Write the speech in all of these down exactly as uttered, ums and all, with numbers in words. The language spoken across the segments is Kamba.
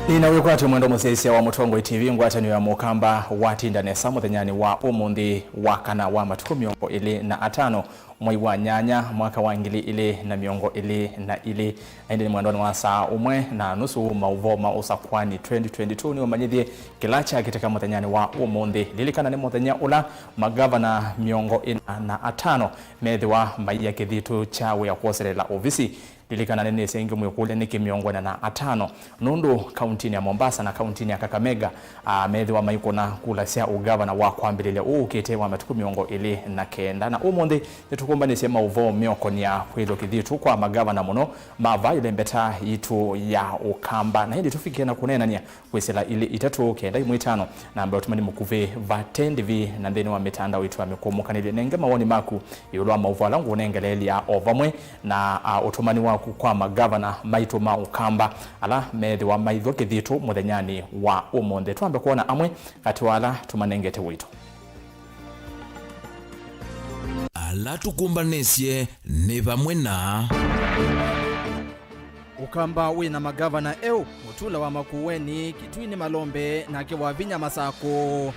Nĩna wĩkwatyo mwendwa mũsyaĩĩsya wa Mũtongoi T V, ngwatanĩo ya Mũkamba watinda nesa mũthenyanĩ wa ũmũnthĩ wa kana wa matukũ mĩongo ĩlĩ na atano, mwei wa nyanya, mwaka wa ngili ilĩ na mĩongo ĩlĩ na ilĩ. Na ĩndĩ nĩ mwendwa nĩ wa saa ũmwe na nusu, maũvoo ma ũsakwani twenty twenty-two nĩũmanyĩthye kĩla kyakĩtĩka mũthenyanĩ wa ũmũnthĩ. Lilikana nĩ mũthenya ũla magavana mĩongo ĩna na atano methĩwa maiya kĩthitũ kya wĩa kwoselela ovisi. Lilikana nĩnĩsĩ ĩngĩ mwĩkũlye nĩkĩ mĩongo ĩna na atano, nũndũ kauntinĩ ya Mombasa na kauntinĩ ya Kakamega, a, methĩwa maikũna kula sya ũgavana wa kwambĩlĩlya ũũ ũkĩte wa matukũ mĩongo ĩlĩ na kenda. Na ũmũnthĩ nĩtũkũmbanĩsye maũvoo meũkonĩa kwĩthwa kĩthitũ kwa magavana mũno ma vaa ĩlembeta yitũ ya Ũkamba. Na ĩndĩ tũvikĩe na kũneenany'a kwĩsĩla ilĩ itatũ kenda ĩmwe ĩtano, namba ya ũtũmani mũkuvĩ vate ndivi na nthĩnĩ wa mĩtandao itũ ya mĩkũmũkanĩlye. Nenge mawoni maku ĩũlũ wa maũvoo ala ngũnengeleelya, o vamwe na, a, ũtũmani waku kwa magavana maitũ ma Ũkamba ala methĩwa maithwa kĩthitũ mũthenyanĩ wa ũmũnthĩ. Twambe kwona amwe katĩ wa ala tũmanengete ũito. Ala tũkũmbanĩsye nĩ vamwe na Ũkamba wĩ na magavana eũ, Mutula wa Makueni, Kitui nĩ Malombe, nake Wavinya Masakũ.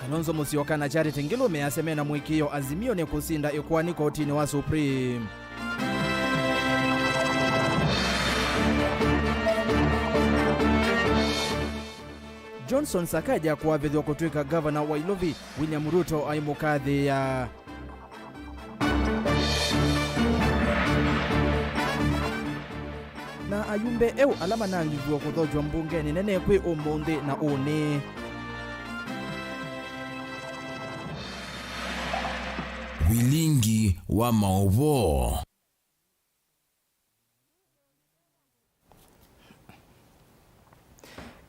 Kalonzo Musyoka na Charity Ngilu measya mena mũĩkĩĩo Azimio nĩ kũsinda ĩkoani kotinĩ wa Supreme. Johnson Sakaja kũavĩthw'a kũtw'ĩka ngavana wa Ilovi, William Ruto aimũkathĩĩa. Na ayumbe eũ ala manangiviwe kũthokyw'a mbungenĩ nene kwĩ ũmũnthĩ na ũnĩ. Vilingi wa maũvoo.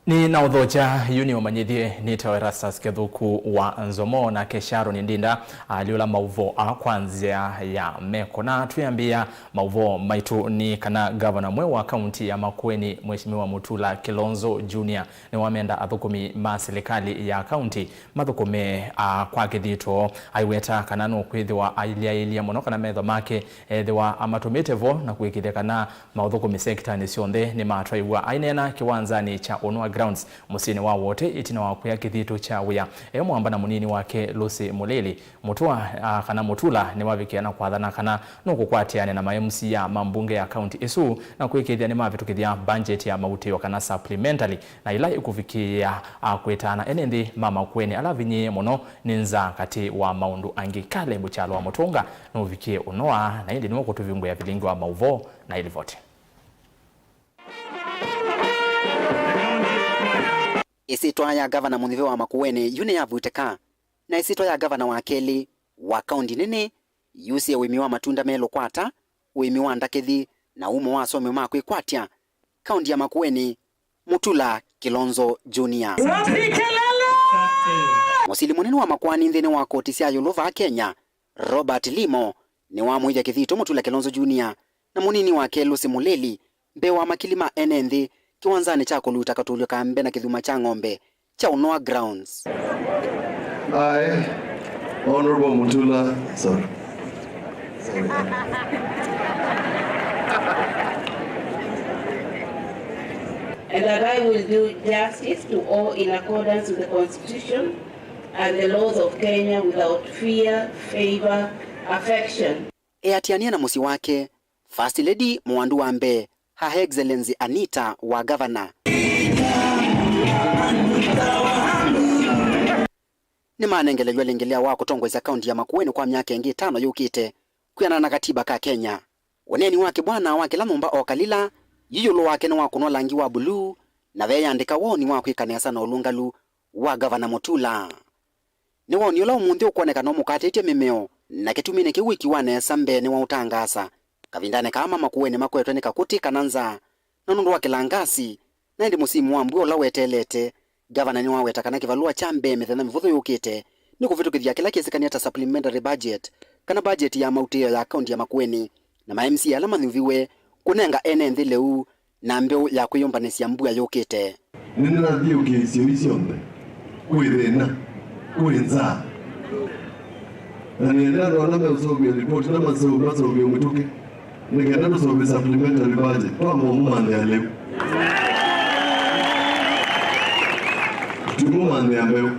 Nĩ na ũthokya yu nĩ ũmanyĩthye nĩtawa Erastus Kĩthũku wa Nzomo, nake Sharon Ndinda alyũla maũvoo aa kwa nzĩa ya meko. Na twĩambĩĩa maũvoo maitũ nĩ kana ngavana mweũ wa kaunti ya Makueni, Mheshimiwa Mutula Kilonzo Junior, nĩwamenda athũkũmi ma silikalĩ ya kaunti mathũkũme, a, kwa kĩthito. Aiweta kana nũkwĩthĩwa ailyaĩlya mũno kana metho make ethĩwa amatũmĩte vo na kũĩkĩĩthya kana maũthũkũmi sekitanĩ syonthe nĩmatwaĩwa. Aineena kĩwanzanĩ kya Ũnũa Grounds mũsyĩnĩ wa Wote ĩtina wa kũya kĩthito kya wĩa e mwamba na mũnini wake Lucy Mulili, Mutua, a, kana Mutula nĩwavikĩa na kwathana kana nũkũkwatĩanĩa na ma M C A ma mbunge ya kaunti ĩsu na kũĩkĩĩthya nĩmavĩtũkĩthya mbanjeti ya mautĩo kana supplementary, na ĩla ĩkũvikĩĩa, a, kwĩtaana ene nthĩ ma Makueni ala avinyĩĩe mũno nĩ nzaa katĩ wa maũndũ angĩ. Caleb Kyalo wa Mũtũnga nũvikie Ũnũa na ĩndĩ nĩwe ũkũtũvingũĩa vilingi wa maũvoo na ĩlivoti. Ĩsyĩtwa ya ngavana mũnyuvi wa Makueni yu nĩyavutĩka, na ĩsyĩtwa ya ngavana wa kelĩ wa kaunti nene yusĩe ũĩmi wa matunda melũ kwata, ũĩmi wa ndakĩthi, na umo wa asomi ma kwĩkwatya kaunti ya Makueni, Mutula Kilonzo Junior. Wapi kelele! Mũsili mũnene wa makoani nthĩnĩ wa koti sya ĩũlũ vaa Kenya, Robert Limo, nĩwamũĩthya kĩthito Mutula Kilonzo Junior na mũnini wake Lucy Mulili mbee wa makili ma ene nthĩ kĩwanzanĩ kya kũluta katũlyo ka mbee na kĩthuma kya ng'ombe kya Ũnũa Grounds. I, Honorable Mutula, sorry. Sorry. And that I will do justice to all in accordance with the Constitution and the laws of Kenya without fear, favor, affection. Eatĩanĩa na mũsyĩ wake, First Lady mũwandu wa mbee, Her Excellency Anita wa Gavana. Nĩmanengelew'a lĩngĩ lĩao wa kũtongoesya kaunti ya Makueni kwa myaka ĩngĩ ĩtano yũkĩte, kwĩanana na katiba ka Kenya. Ũneeni wa kĩbwana wa kĩla nyũmba o kalila, yu ĩũlũ wake nĩwakũnwa langi wa buluu, na veeyandĩka woni wa kwĩka nesa na ũlũngalu wa Gavana Mutula. Nĩ woni ũla ũmũnthĩ ũkwonekana ũmũkatĩtye mĩmeo, na kĩtuminĩ kĩu wĩki wa nesa mbee nĩwaũtangaasa. Kavindanĩ kaa ma Makueni makwetwe nĩ kakũtĩ kana nzaa, na nũndũ wa kĩlangasi, na ĩndĩ mũsimu wa mbua ũla weteelete, ngavana nĩwaweta kana kĩvalũa kya mbee mĩthenya mĩvũthũ yũkĩte nĩ kũvĩtũkĩthya kĩla kĩsĩkanĩa ta supplementary budget, kana budget ya mautĩĩo ya kaunti ya Makueni, na ma M C A ala manyuviwe kũnenga ene nthĩ lĩu na mbeũ ya kwĩyũmbanĩsya mbua yũkĩte. Nĩnathiũkĩĩsye ii syonthe. Kwĩ thĩna, kwĩ nzaa. Na nĩenda andũ ala meũseũvya ripoti na maseũ-, maseũvye mĩtũkĩ. Nĩ kenda tũsũvĩe supplementary budget, twamba ũmũmanthĩa lĩu. Tũimũmanthĩa mbeũ.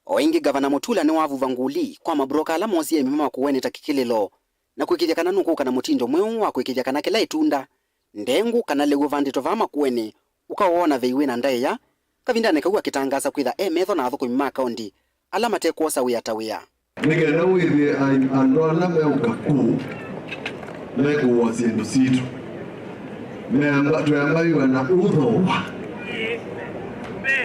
O ĩngĩ, Ngavana Mutula nĩwavuva nguli kwa mabroka ala moosie ĩmwe Makueni ta kĩkĩlĩlo, na kũĩkĩĩthya kana nũkũka na mũtindo mweũ wa kũĩkĩĩthya kana kĩla ĩtunda, ndengũ kana lĩu ũvandĩtwe vaa Makueni ũkawoona vei wĩ na ndaĩa, kavindanĩ kau akĩtangaasa kwĩtha e metho na athũkũmi ma kaũnti ala mate kwosa wĩa ta wĩa. Nĩ kenda wĩthĩe ai-, andũ ala meũka kũu mekũũa syĩndũ sitũ. Meamba, tweambaiw'a na ũthooa.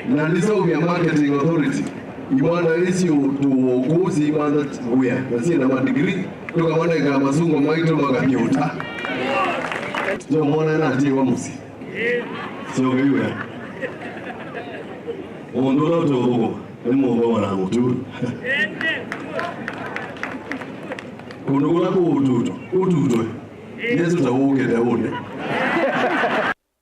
Na ndiseũvya marketing authority. Imwana isi tũũkũũ si imwana wĩa, na syĩ na madigiri, tũkamanenga masungo maitũ makathi ũta. Ndio mwana natiwa mũsyĩ. Sio wĩa. Ũndũ ũla ũtũũthũkũma nĩ mũthooa na mũturu. Kũndũ kũla kũũtutwa, ũtutwe. Yesu ta ũũkĩte ũnĩ.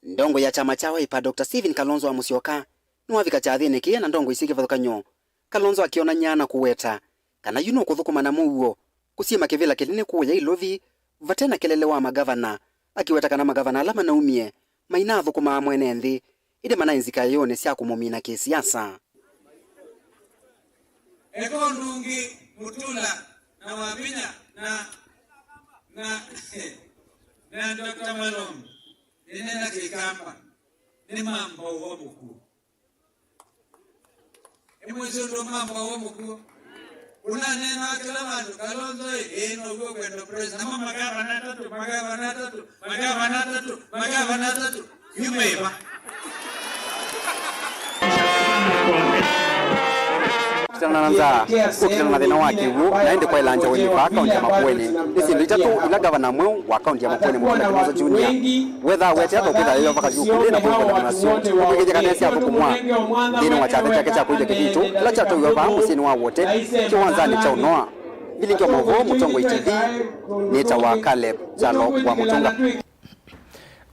Ndongoi ya kyama kya Wiper, Doctor Stephen Kalonzo wa Musyoka, nĩwavika kyathĩnĩ kĩĩ na ndongoi syĩ kĩvathũkany'o, Kalonzo akĩonany'a na kũweta kana yu nũkũthũkũma na mũuo kũsyĩma kĩvĩla kĩnene kũũya Ilovi vate na kelele wa magavana, akĩweta kana magavana ala manaumie mainathũkũmaa mwene nthĩ, ĩndĩ manaĩ nzikaĩonĩ sya kũmũmina kĩsiasa. Eka ũndũ ũngĩ, Mutula na Wavinya na, na, na Doctor Malongo, nĩneena Kĩkamba, nĩ mamba ũwa mũkuũ. Ĩmwe syũndũ mamba ũwa mũkuũ. Ũnaneenawa kĩla vandũ, Kalonzo ĩ, ĩĩ, now'o kwenda president. Namo magavana atatũ, magavana atatũ, magavana atatũ, magavana atatũ. Yu meva? Kũkitana na nzaa, kũkitana na thĩna wa kĩw'ũ, na ĩndĩ kwaĩla nza ũĩmi vaa kaũnti ya Makueni, nĩ syĩndũ itatũ ila ngavana mweũ wa kaũnti ya Makueni, Mutula Kilonzo Junior, wethaa wete ata ũkwĩtha yeyova kavyũkũlĩ na kwĩkwatana nasyo, na kwĩkĩthya kana syathũkũmwa nthĩnĩ wa kyathe kyake kya kũĩthya kĩthitũ kĩla kyatwaiwe vaa mũsyĩnĩ wa Wote kĩwanzanĩ kya Ũnoa. Vilingi wa maũvoo, Mũtongoi T V, nĩtawa Caleb Kyalo wa Mũtũnga.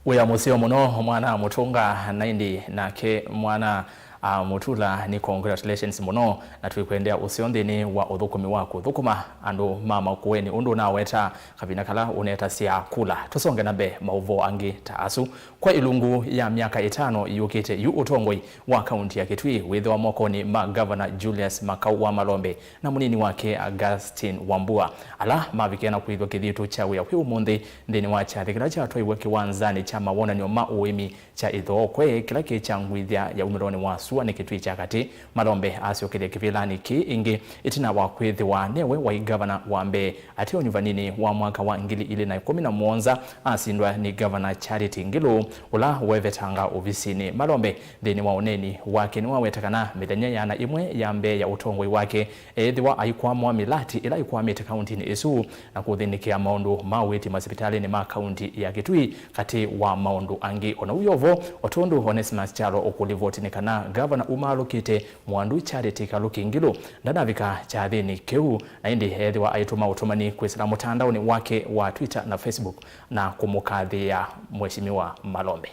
Wĩa mũseo mũno mwana Mũtũnga, na ĩndĩ nake mwana, a, Mũtula, nĩ congratulations mũno, na twĩkwendea ũseo nthĩnĩ wa ũthũkũmi waku. Thũkũma andũ ma Makueni ũndũ ũnaweta kavinda kala ũnetasya kula. Tũsonge na mbee maũvoo angĩ ta asu. Kwa ilungu ya myaka ĩtano yũkĩte yu, ũtongoi wa kaunti ya Kitui wĩthĩwa mokonĩ ma Ngavana Julius Makau wa Malombe na mũnini wake Augustine Wambua, ala mavikĩe na kwĩthwa kĩthitũ kya wĩa kwĩ ũmũnthĩ nthĩnĩ wa kyathĩ kĩla kyatwaiwe kĩwanzanĩ kya mawonany'o ma ũĩmi kya Ithookwe, kĩla kĩ kya ngũithya ya umĩlonĩ wa sua nĩ Kitui kya katĩ. Malombe asyokethya kĩvĩlanĩ kĩĩ ĩngĩ ĩtina wa kwĩthĩwa newe waĩ ngavana wa mbee ateo nyuvanini wa mwaka wa ngili ilĩ na ĩkũmi na mũonza asindwa nĩ Ngavana Charity Ngilu, ũla wevetanga ovisinĩ. Malombe, nthĩnĩ wa ũneeni wake, nĩwaweta kana mĩthenya yĩana ĩmwe ya mbee ya ũtongoi wake, eĩthĩwa aikwamũa mĩlati ĩla ĩkwamĩte kauntinĩ ĩsu na kũthĩnĩkĩa maũndũ ma ũiiti masivitalĩnĩ ma kaunti ya Kitui, katĩ wa maũndũ angĩ. O na ũu yo vo, o tondũ Onesmus Kyalo ũkũlivoti nĩ kana ngavana umaalũkĩte Mwandu Charity Kaluki Ngilu ndanavika kyathĩnĩ kĩu, na ĩndĩ eethĩwa aitũma ũtũmani kwĩsĩla mũtandaonĩ wake wa Twitter na Facebook na kũmũkathĩĩa Mheshimiwa Malombe.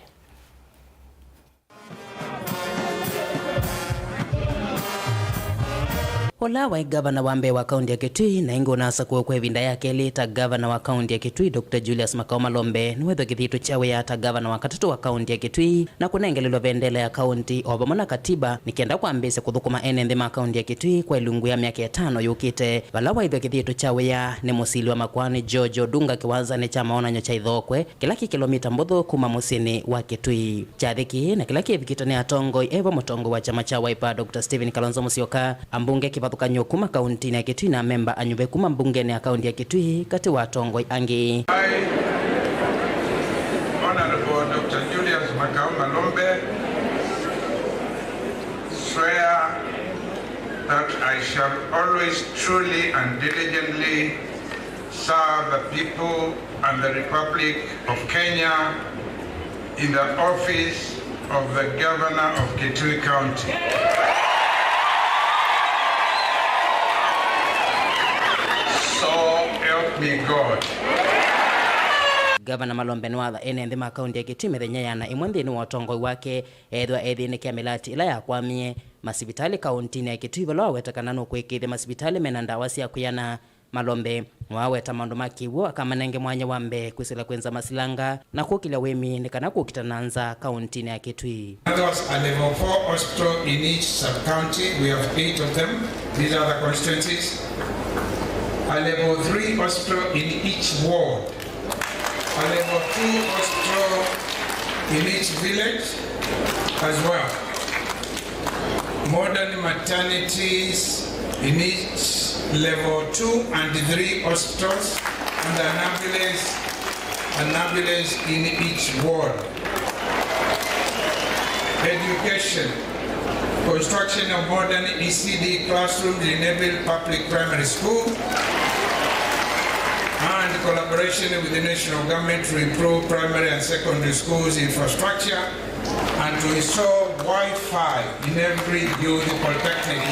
Ũla waĩ ngavana wa mbee wa kaunti ya Kitui na ĩngĩ ũnasakũwe kwa ĩvinda ya kelĩ ta ngavana wa kaunti ya Kitui, Doctor Julius Makau Malombe, nĩwethwa kĩthitũ kya wĩa ta ngavana wa katatũ wa kaunti ya Kitui na kũnengelelwa vendela ya kaunti o vamwe na katiba nĩ kenda kwambĩĩsya kũthũkũma ene nthĩ ma kaunti ya Kitui kwa ilungu ya myaka ĩtano yũkĩte, vala waĩthwa kĩthitũ kya wĩa nĩ mũsili wa makoani George Odunga kĩwanzanĩ kya mawonany'o kya Ithookwe, kĩla kĩ kĩlomita mbũthũ kuma mũsyĩnĩ wa Kitui. Kyathĩ kĩĩ na kĩla kĩvikĩtwe nĩ atongoi, e vo mũtongoi wa kyama kya Wiper, Doctor Stephen Kalonzo Musyoka, ambunge kĩvathũkany'o kuma kauntinĩ ya Kitui na amemba anyuve kuma mbungenĩ ya kaunti ya Kitui, katĩ wa atongoi angĩ. I, Honorable Doctor Julius Makau Malombe, swear that I shall always truly and diligently serve the people and the Republic of Kenya in the office of the Governor of Kitui County. So help me God. Ngavana Malombe nĩwatha ene nthĩ ma kaunti ya Kitui mĩthenya yĩana ĩmwe nthĩnĩ wa ũtongoi wake, ethĩwa ethĩnĩkĩa mĩlati ĩla yakwamie masivitalĩ kauntinĩ ya Kitui, vala waweta kana nũkũĩkĩĩthya masivitalĩ mena ndawa sya kwĩana Malombe. Nĩwaweta maũndũ ma kĩw'ũ akamanenge mwanya wa mbee kwĩsĩla kwĩnza masilanga na kũkĩlya wĩmi nĩ kana kũkita na nza kaũntinĩ ya Kitui. Others, a level four hospital in each sub-county. We have eight of them. These are the constituencies. A level three hospital in each ward. A level two hospital in each village as well. Modern maternities in each level two and three hospitals and an ambulance, an ambulance in each ward. Education. Construction of modern E C D classrooms in every public primary school and collaboration with the national government to improve primary and secondary schools infrastructure and to install Wi-Fi in every youth polytechnic.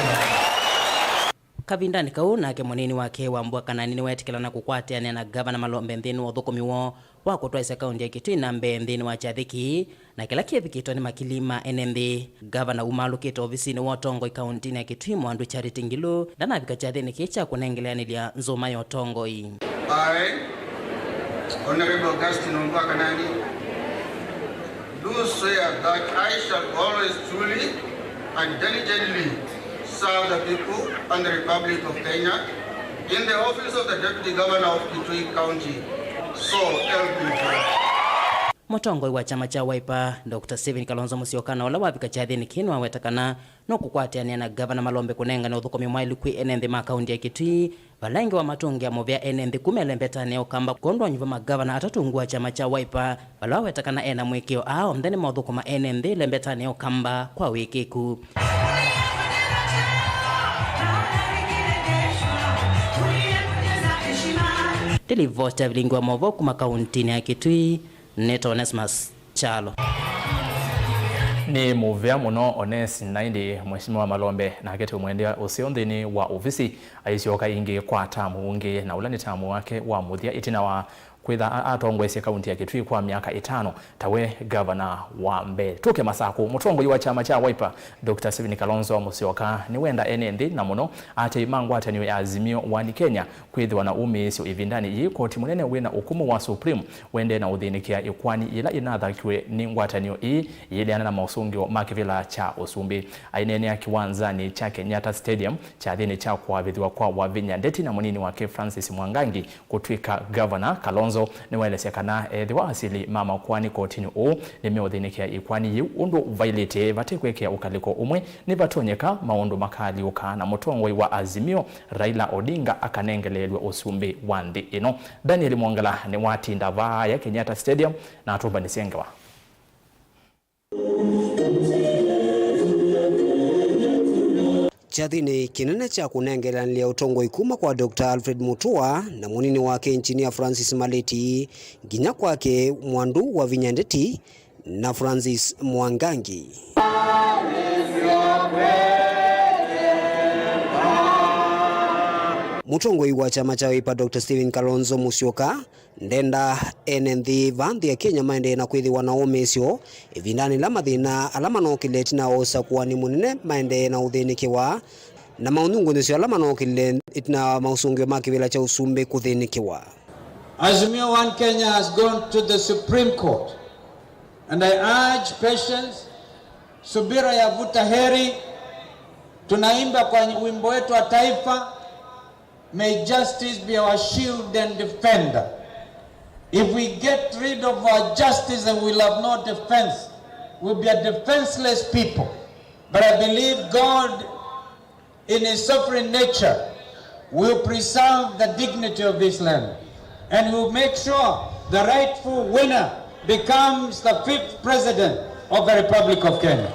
Kavindanĩ kau nake mũnini wake Wambua Kanani nĩweetĩkĩlana kũkwatĩanĩa na Gavana Malombe nthĩnĩ wa ũthũkũmi woo wa kũtwaĩsya kaũnti ya Kitui na mbee nthĩnĩ wa kyathĩ kĩĩ, na kĩla kĩvikĩtwe nĩ makili ma ene nthĩ. Gavana umalũkĩte ovisinĩ wa ũtongoi kaũntinĩ ya Kitui, Mwandu Charity Ngilu, ndanavika kyathĩnĩ kĩĩ kya kũnengeleanĩlya nzũma ya ũtongoi. I, Honorable Augustine Wambua Kanani, do swear that I shall always truly and diligently serve the people and the Republic of Kenya in the office of the Deputy Governor of Kitui County. So help me God. Mũtongoi wa kyama kya Wiper, Doctor Stephen Kalonzo Musyoka, na ũla wavika kyathĩnĩ kĩĩ nĩwaweta kana nũkũkwatĩanĩa na Gavana Malombe kũnengane ũthũkũmi mwaĩlu kwĩ ene nthĩ ma kaũnti ya Kitui, vala ĩngĩ wamatũngĩa mũvea ene nthĩ kuma ĩlembetanĩ ya Ũkamba kwondũ wa nyuva ma gavana atatũ ungu wa kyama kya Wiper, vala waweta kana ena mũĩkĩĩo aa onthe nĩmaũthũkũma ene nthĩ ĩlembetanĩ ya Ũkamba kwa wĩkĩĩku. Ndĩlivoti ya vilingi wa maũvoo kuma kaũntinĩ ya Kitui, nĩtwa Onesmus Kyalo. Nĩ mũvea mũno Onesi, na ĩndĩ Mheshimiwa Malombe nake tũmwendea ũseo nthĩnĩ wa ovisi, aisyoka ĩngĩ kwa tamu ũngĩ, na ũla nĩ tamu wake wa mũthya ĩtina wa kwĩtha a-, atongoesye kaunti ya Kitui kwa myaka ĩtano tawe gavana wa mbee. Tũke Masakũ, mũtongoi wa kyama kya Wiper, Doctor Stephen Kalonzo Musyoka, nĩwenda ene nthĩ, na mũno aatĩĩi ma ngwatanĩo ya Azimio One Kenya, kwĩthĩwa na ũmĩĩsyo ĩvindanĩ yĩĩ koti mũnene wĩna ũkũmũ wa Supreme wendee na ũthĩnĩkĩa ĩkoani yĩla ĩnathakiwe nĩ ngwatanĩo ĩĩ yĩileana na maũsũngĩo ma kĩvĩla kya ũsumbĩ. Aineenea kĩwanzanĩ kya Kenyatta Stadium kyathĩnĩ kya kũavĩthw'a kwa Wavinya Ndeti na mũnini wake Francis Mwangangi kũtw'ĩka gavana, Kalonzo nĩwaelesya kana ethĩwa asili ma makoani kotinĩ ũũ nĩmeũthĩnĩkĩa ĩkoani yĩu ũndũ vailĩte vate kwĩkĩa ũkalĩko ũmwe, nĩvatonyeka maũndũ makaalyũka na mũtongoi wa Azimio Raila Odinga akanengeleelw'a ũsumbĩ wa nthĩ ĩno. Daniel Mwongela nĩwatinda vaaya Kenyatta Stadium na atũmbanĩsye ngewa. Kyathĩnĩ kĩnene kya kũnengeleanĩlya ũtongoi kuma kwa Doctor Alfred Mutua na mũnini wake Engineer Francis Maleti nginya kwake Mwandu Wavinya Ndeti, na Francis Mwangangi. Mũtongoi wa kyama kya Wiper, Doctor Stephen Kalonzo Musyoka, ndenda ene nthĩ vaa nthĩ ya Kenya maendee na kwĩthĩwa na ũmĩĩsyo ĩvindanĩ yĩla mathĩna ala manookĩlile ĩtina wa ũsakũani mũnene maendee na ũthĩnĩkĩwa, na maũnyungunyĩsyo ala manookĩlile ĩtina wa maũsũngĩo ma kĩvĩla kya ũsumbĩ kũthĩnĩkĩwa. Azimio One Kenya has gone to the Supreme Court. And I urge patience, subira yavuta heri. Tunaimba kwa wimbo wetu wa taifa, "May justice be our shield and defender." If we get rid of our justice and we'll have no defense, we'll be a defenseless people. But I believe God in his sovereign nature, will preserve the dignity of this land and will make sure the rightful winner becomes the fifth president of the Republic of Kenya.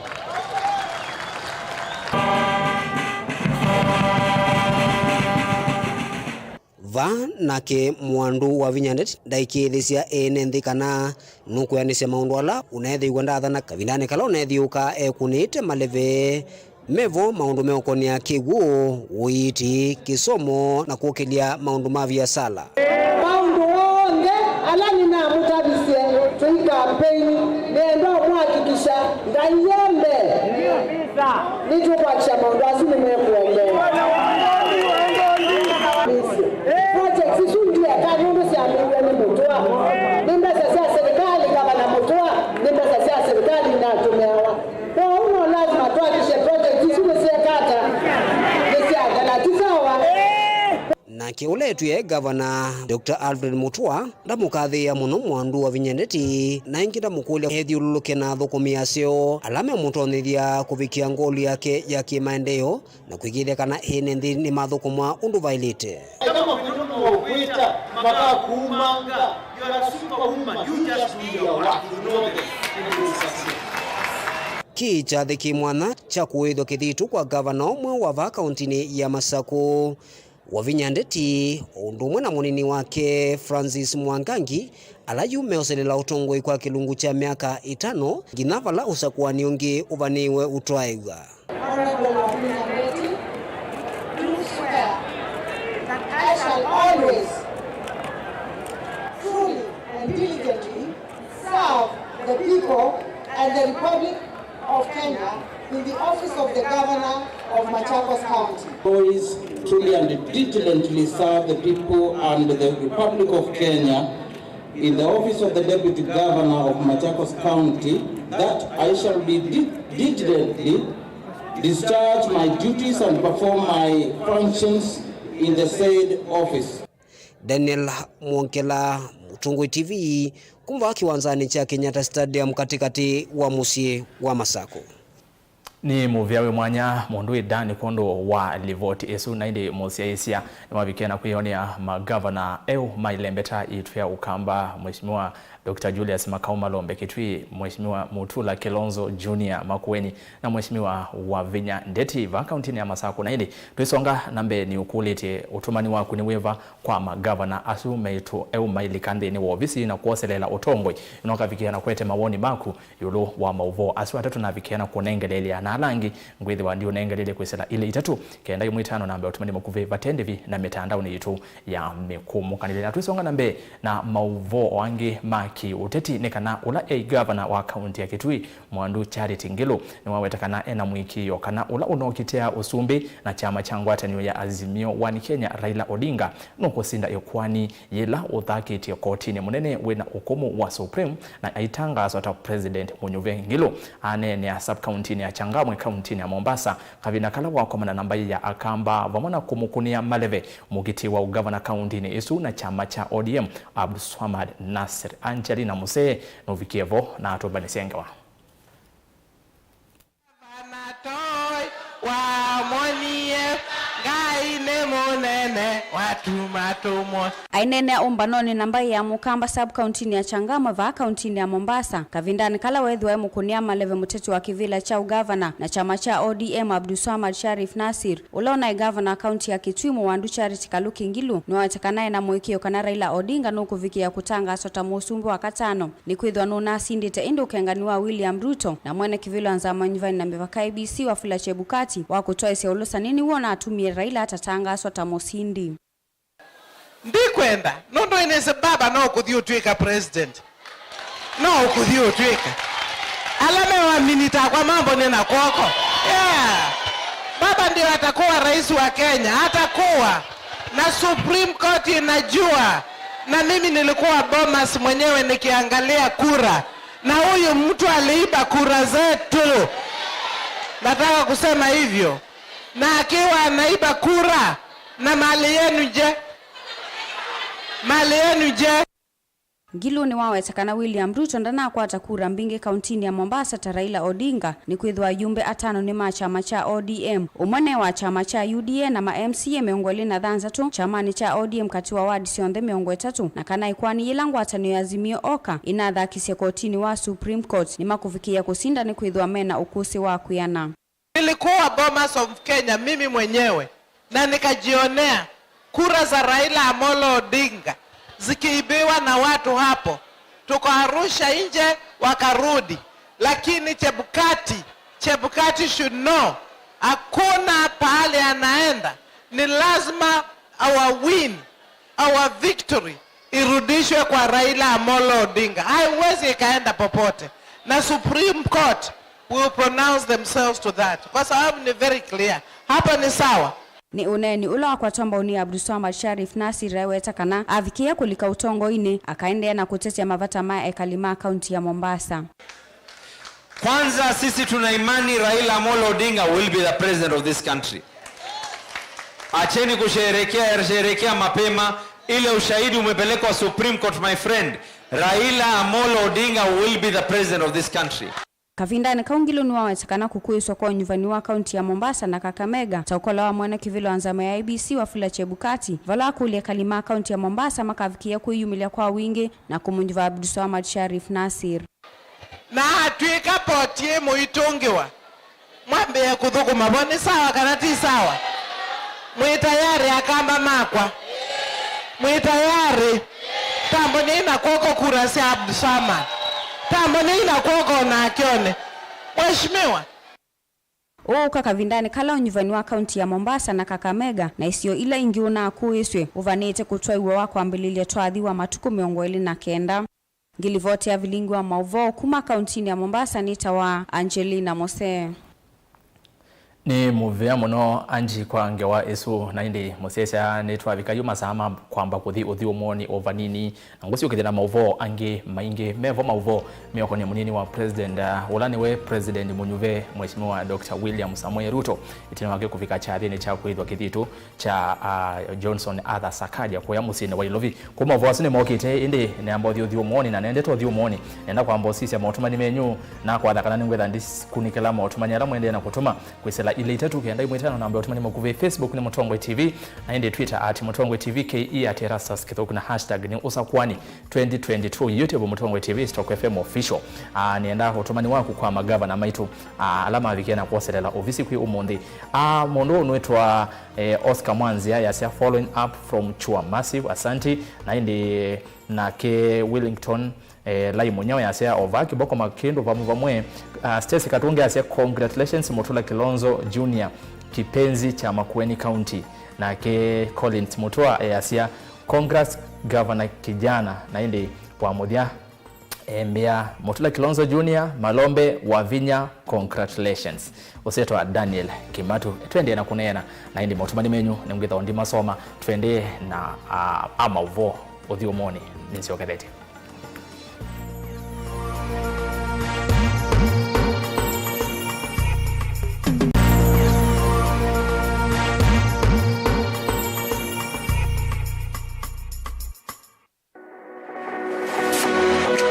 Vaa nake Mwandu Wavinya Ndeti ndaikĩĩthĩsya ene nthĩ kana nũkwĩanĩsya maũndũ ala ũneethĩiwe ndathana kavindanĩ kala ũneethiũũka ekũnĩte maleve mevo maũndũ meũkonea kĩw'ũ, ũiiti, kĩsomo, na kũkĩlya maũndũ ma viasala. Maũndũ onthe ala nĩnamũtavisye tũikampeini, nĩenda ũmũhakikisha Ngai e mbee, nĩtũkwakisha maũndũ asu nĩmekũendeea. Kĩũletw'e, Ngavana Doctor Alfred Mutua ndamũkathĩĩa mũno Mwandu Wavinya Ndeti, na ĩngĩ ndamũkũlya ethyũlũlũke na athũkũmi aseo ala memũtonyethya kũvikĩa ngoli yake ya kĩmaendeeo na kwĩkĩĩthya kana ene nthĩ nĩmathũkũmwa ũndũ vaĩlĩte. Kama kwĩtũ no kwĩta makakumanga, you're a superwoman, you just do your work, you know them, and you will succeed. Kĩĩ kyathĩ kĩ mwanya kya kũĩthwa kĩthitũ kwa ngavana ũmwe wa vaa kauntinĩ ya Masakũ. Wavinya Ndeti, o ũndũ ũmwe na mũnini wake Francis Mwangangi, ala yu meũselela ũtongoi kwa kĩlungu kya myaka ĩtano, nginya vala ũsakũani ũngĩ ũvanĩĩwe ũtwaĩw'a. Honorable Wavinya Ndeti, do swear that I shall always, truly and diligently serve the people and the Republic of Kenya in the office of the Governor of Machakos County. Always truly and diligently serve the people and the Republic of Kenya in the office of the Deputy Governor of Machakos County, that I shall be di-, diligently discharge my duties and perform my functions in the said office. Daniel Mwongela, Mũtongoi T V, kuma kĩwanzanĩ kya Kenyatta Stadium katĩkatĩ wa mũsyĩ wa Masakũ. Nĩ mũvea wĩ mwanya mũndũ wĩ Dan kwondũ wa livoti ĩsu, na ĩndĩ mũsyaĩĩsya nĩmavikie na kwĩyonea magavana eũ ma ilembeta yitũ ya Ũkamba, Mheshimiwa Doctor Julius Makau Malombe Kitui, Mheshimiwa Mutula Kilonzo Junior Makueni, na Mheshimiwa Wavinya Ndeti vaa kauntinĩ ya Masakũ. Na ĩndĩ twĩsonga na mbee, nĩũkũlĩtye ũtũmani waku nĩ wĩva kwa magavana asu maitũ eũ mailika nthĩnĩ wa ovisi na kwoselela ũtongoi, na ũkavikĩa na kũete mawoni maku ĩũlũ wa maũvoo asu atatũ navikĩa na kũnengeleelya, na ala angĩ ngwĩthĩwa ndiũnengeleelye kwĩsĩla ilĩ itatũ, kenda ĩmwe itano namba ya ũtũmani mũkuvĩ vate ndĩvi na mĩtandaonĩ yitũ ya mĩkũmũkanĩle. Na twĩsonga na mbee na maũvoo angĩ ma kĩ-ũteti, nĩ kana ũla eĩ ngavana wa kaunti ya Kitui, Mwandu Charity Ngilu, nĩwaweta kana ena mũĩkĩĩo kana ũla ũnokitĩa ũsumbĩ na kyama kya ngwatanĩo ya Azimio One Kenya, Raila Odinga, nũkũsinda ĩkoani yĩla ũthakĩtye kotinĩ mũnene wĩna ũkũmũ wa Supreme na aitangaaswa ta President mũnyuve. Ngilu aneenea sub-kauntinĩ ya Changamwe, kauntinĩ ya Mombasa, kavinda kala wakomana na mbaĩ ya Akamba vamwe na kũmũkũnĩa maleve mũkiti wa ũgavana kauntinĩ ĩsu na kyama kya O D M, Abdulswamad Nasir. Angelina Musee nũvikie vo na atũmbanĩsye ngewa. Gavana toi wamwonie, Ngai nĩ mũnene, watuma tũmwone. Aineenea ũmbanonĩ na mbaĩ ya Mũkamba sub-kauntinĩ ya Changamwe vaa kauntinĩ ya Mombasa, kavindanĩ kala weethĩwa e mũkũnĩa maleve mũteti wa kĩvĩla kya ũgavana na kyama kya O D M, Abdulswamad Sharif Nasir, ũla ũnaĩ ngavana wa kaunti ya Kitui, Mũwandu Charity Kaluki Ngilu, nĩwaweta kana ena mũĩkĩĩo kana Raila Odinga nũkũvikĩa kũtangaaswa ta mũsumbĩ wa katano, nĩkwĩthĩwa nũnasindĩte ĩndĩ ũkengani wa William Ruto na mwene kĩvĩla wa nzama ya Nyuvani na Mĩvaka, I E B C, Wafula Chebukati, wa kũtwaĩsya ũlũsani nĩw'o ũnatumie Raila atatangaaswa ta mũsindi. Ndikwenda, nũndũ nĩnĩsĩ baba no kũthi ũtw'ĩka president. No ũkũthi ũtw'ĩka. Ala mewaminita kwa mambo nĩ na kwoko. Yeah. Baba ndio atakuwa rais wa Kenya, atakuwa. Na Supreme Court inajua. Na mimi nilikuwa Bomas mwenyewe nikiangalia kura. Na huyu mtu aliiba kura zetu. Nataka kusema hivyo. Na akiwa anaiba kura, na mali yenu je? Mali yenu je? Ngilu nĩwaweta kana William Ruto ndanakwata kura mbingĩ kauntinĩ ya Mombasa ta Raila Odinga, nĩkwĩthĩwa ayumbe atano nĩ ma kyama kya O D M, ũmwe ne wa kyama kya U D A, na ma M C A mĩongo ĩlĩ na thanthatũ kyamanĩ kya O D M katĩ wa ward syonthe mĩongo ĩtatũ, na kana ĩkoani yĩla ngwatanĩo ya Azimio Oka ĩnathakisye kotinĩ wa Supreme Court nĩmakũvikĩĩa kũsinda nĩkwĩthĩwa mena ũkũsĩ wa kwĩana. Nilikuwa Bomas of Kenya mimi mwenyewe na nikajionea kura za Raila Amolo Odinga zikiibiwa na watu hapo. Tukawarusha nje, wakarudi. Lakini Chebukati, Chebukati should know, hakuna pahali anaenda. Ni lazima our win, our victory irudishwe kwa Raila Amolo Odinga. Haiwezi ikaenda popote. Na Supreme Court will pronounce themselves to that. Kwa sababu ni very clear. Hapa ni sawa. Nĩ ũneeni ũla wakwatwa mbau nĩ Abdulswamad Sharif Nasir, aweta kana avikĩĩa kũlika ũtongoinĩ, akaendeea na kũtetya mavata ma ekali ma kaunti ya Mombasa. Kwanza, sisi tuna imani Raila Amolo Odinga will be the president of this country. Acheni kusherehekea, sherekea mapema. Ile ushahidi umepelekwa Supreme Court, my friend. Raila Amolo Odinga will be the president of this country. Kavindanĩ kau, Ngilu nĩwaweta kana kũkũĩswa kwa ũnyuvani wa kaunti ya Mombasa na Kakamega ta ũkola wa mwene kĩvĩla wa nzama ya I E B C Wafula Chebukati, vala akũlya ekali ma kaunti ya Mombasa makavikĩĩa kwĩyumĩlya kwa wingĩ na kũmũnyuva Abdulswamad Sharif Nasir. Na atw'ĩka poti ĩ mũitũngĩwa, mwambĩe kũthũkũma vo, nĩ sawa kana ti sawa? Mwĩ tayarĩ, akamba makwa? Mwĩ tayarĩ? Tambũnyei na kw'oko kura sya Abdulswamad. Tambũnyei na kw'oko o nake one. Mheshimiwa. Ũũka kavindanĩ kala ũnyuvani wa kaunti ya Mombasa na Kakamega na isio ila ingĩ ũnakũĩsw'e ũvanĩte kũtwaiwa wa kwambĩlĩlya twathi wa matukũ mĩongo ĩlĩ na kenda. Ngilivoti ya vilingi wa maũvoo kuma kauntinĩ ya Mombasa nĩtawa Angelina Mose. Nĩ mũvea mũno Angie kwa ngewa ĩsu, na ĩndĩ mũsyaĩĩsya nĩtwavika yu masaa ma kwamba kũthi ũthyũmũonĩ o vanini, na ngũsyũkĩthya na maũvoo angĩ maingĩ mevo, maũvoo meũkonĩa mũnini wa president, uh, ũla nĩwe president mũnyuve, Mheshimiwa Doctor William Samoei Ruto, ĩtina wake kũvika kyathĩnĩ kya kwĩthwa kĩthitũ kya, uh, Johnson Arthur Sakaja kũya mũsyĩnĩ wa Ilovi. Kuma ũvoo asu nĩmokĩte, ĩndĩ nĩamba ũthi ũthyũmũonĩ, na nendete ũthyũmũonĩ. Nenda kwamba ũsisya maũtũmani menyu, na kwatha kana nĩngwĩtha ndĩkunĩkĩla maũtũmani ala mwendeee na kũtũma kwĩsĩla ilĩ itatũ kenda imwe itano namba ya ũtũmani mũkuvĩ. Facebook nĩ Mũtongoi T V, na ĩndĩ Twitter at Mũtongoi T V K E, at Erastus Kĩthũku, na hashtag nĩ ũsakwani twenty twenty-two. YouTube Mũtongoi T V, Stock F M Official. Ah, nĩenda ũtũmani waku kwa magavana maitũ, ah, ala mavikie na kwoselela ovisi kwĩ ũmũnthĩ. Ah, mũndũ ũũ nĩwĩtwa, eh, Oscar Mwanzia, yasya, "Following up from Chua Massive, asanti." Na ĩndĩ nake Willington, eh, Lai Mũnyao yasya, "Ova kĩboko makĩndũ vamwe vamwe." Ah, Stacy Katunge yasya, "Congratulations Mutula Kilonzo Junior, kipenzi cha Makueni County." Nake Collins Mutua, eh, yasya, "Congrats Governor kijana." Na ĩndĩ wa mũthya, eh, mbĩa Mutula Kilonzo Junior, Malombe, Wavinya, congratulations. Ũsetwa Daniel Kimatu. Twendee na kũneena, na ĩndĩ maũtũmani menyu nĩngwĩtha ndimasoma. Twendee na, ah, a maũvoo ũthyũmũonĩ nĩnsyokethetye.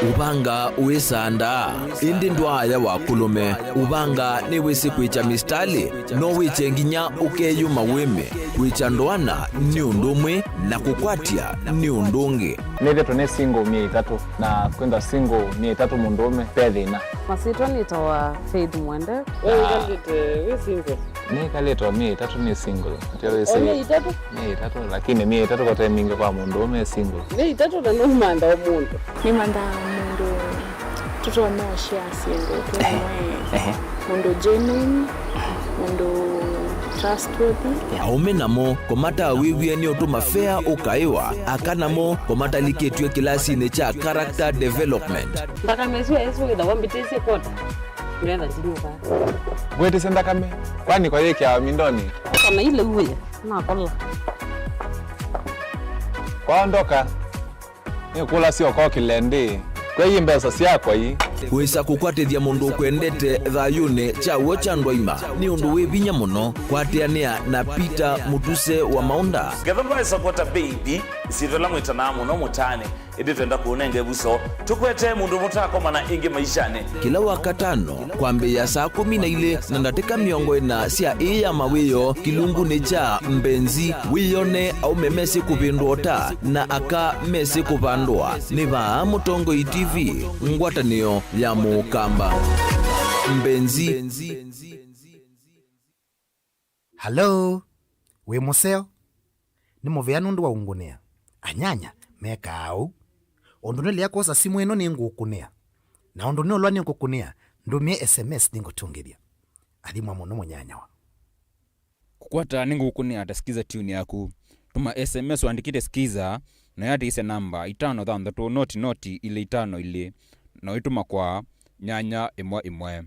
Ũvanga wĩsandaa, ĩndĩ ndwaaya wa kũlũme. Ũvanga nĩwĩsĩ kwĩkya mistalĩ, no wĩkye nginya ũkeyũma wĩme. Kwĩkya ndoana nĩ ũndũ ũmwe, na kũkwatya nĩ ũndũ ũngĩ. Nĩthĩtwe nĩ single myei ĩtatũ, na kwĩthwa single myei ĩtatũ mũndũũme, ve thĩna. Masyĩtwa nĩtawa Faith Mwende. We wĩkalĩte wĩ single? Nĩkalĩte o myei ĩtatũ nĩ single. Ndio wĩsĩ. O myei ĩtatũ? Myei ĩtatũ, lakini myei ĩtatũ kote mingĩ kwa mũndũũme single. Myei ĩtatũ na nũmantha o mũndũ. Nĩmanthaa mũndũ tũtonya ũshare syĩndũ twĩ hamwe. Mũndũ genuine, mũndũ trustworthy. Aũme namo kũmatawĩw'e nĩ ũtũma fea ũkaĩwa, aka namo kũmatalikĩtw'e kĩlasinĩ kya character development. Nthakame ĩsu ĩsu ĩthawa mbĩtĩsye kwota. Nĩgetha ndinyuka. Ngwĩtĩsye nthakame, kwani kwa yĩkĩawa mindonĩ? Kana ile uwe, nakola. Kwaondoka. Nĩkũlasya ũkokĩle ndĩ, kwei mbesa syakwa ii. Wĩsa kũkwatĩthya mũndũ ũkwendete thayũnĩ kya w'o kya ndwaima nĩ ũndũ wĩ vinya mũno. Kwatĩanĩa na Peter Mũtuse wa Maũnda. Ngetha ndwaĩsa kwota baby, ĩsyĩtwa ĩla mwĩtanaa mũno mũtaanĩ, ĩndĩ twenda kũũnenga ĩvuso. Tũkwete mũndũ mũtakomana ĩngĩ maishanĩ. Kĩla Wakatano, kwambĩĩa saa kũmi na ilĩ na ndatĩka mĩongo ĩna sya ĩĩ ya mawĩoo, kĩlungunĩ kya Mbenzi, wĩyone aũme mesĩ kũvĩndũa ũta na aka mesĩ kũvandũa. Nĩ vaa Mũtongoi T V, ngwatanĩo ya Mũkamba. Mbenzi. Hello? Wĩ mũseo? Nĩ mũvea nũndũ wa ũngũnĩa. Anyanya mekaa ũu. Ũndũ nĩlea kwosa simũ ĩno nĩngũkũnĩa. Na ũndũ nĩũlwa nĩngũkũnĩa, ndũmĩe S M S nĩngũtũngĩthya. Athimwa mũno mũnyanyawa. Kũkwata nĩngũkũnĩa ta Skiza tune yaku. Tũma S M S ũandĩkĩte Skiza, na yatĩĩsya namba itano thanthatũ noti noti ilĩ itano ilĩ, na ũitũma kwa nyanya ĩmwe ĩmwe.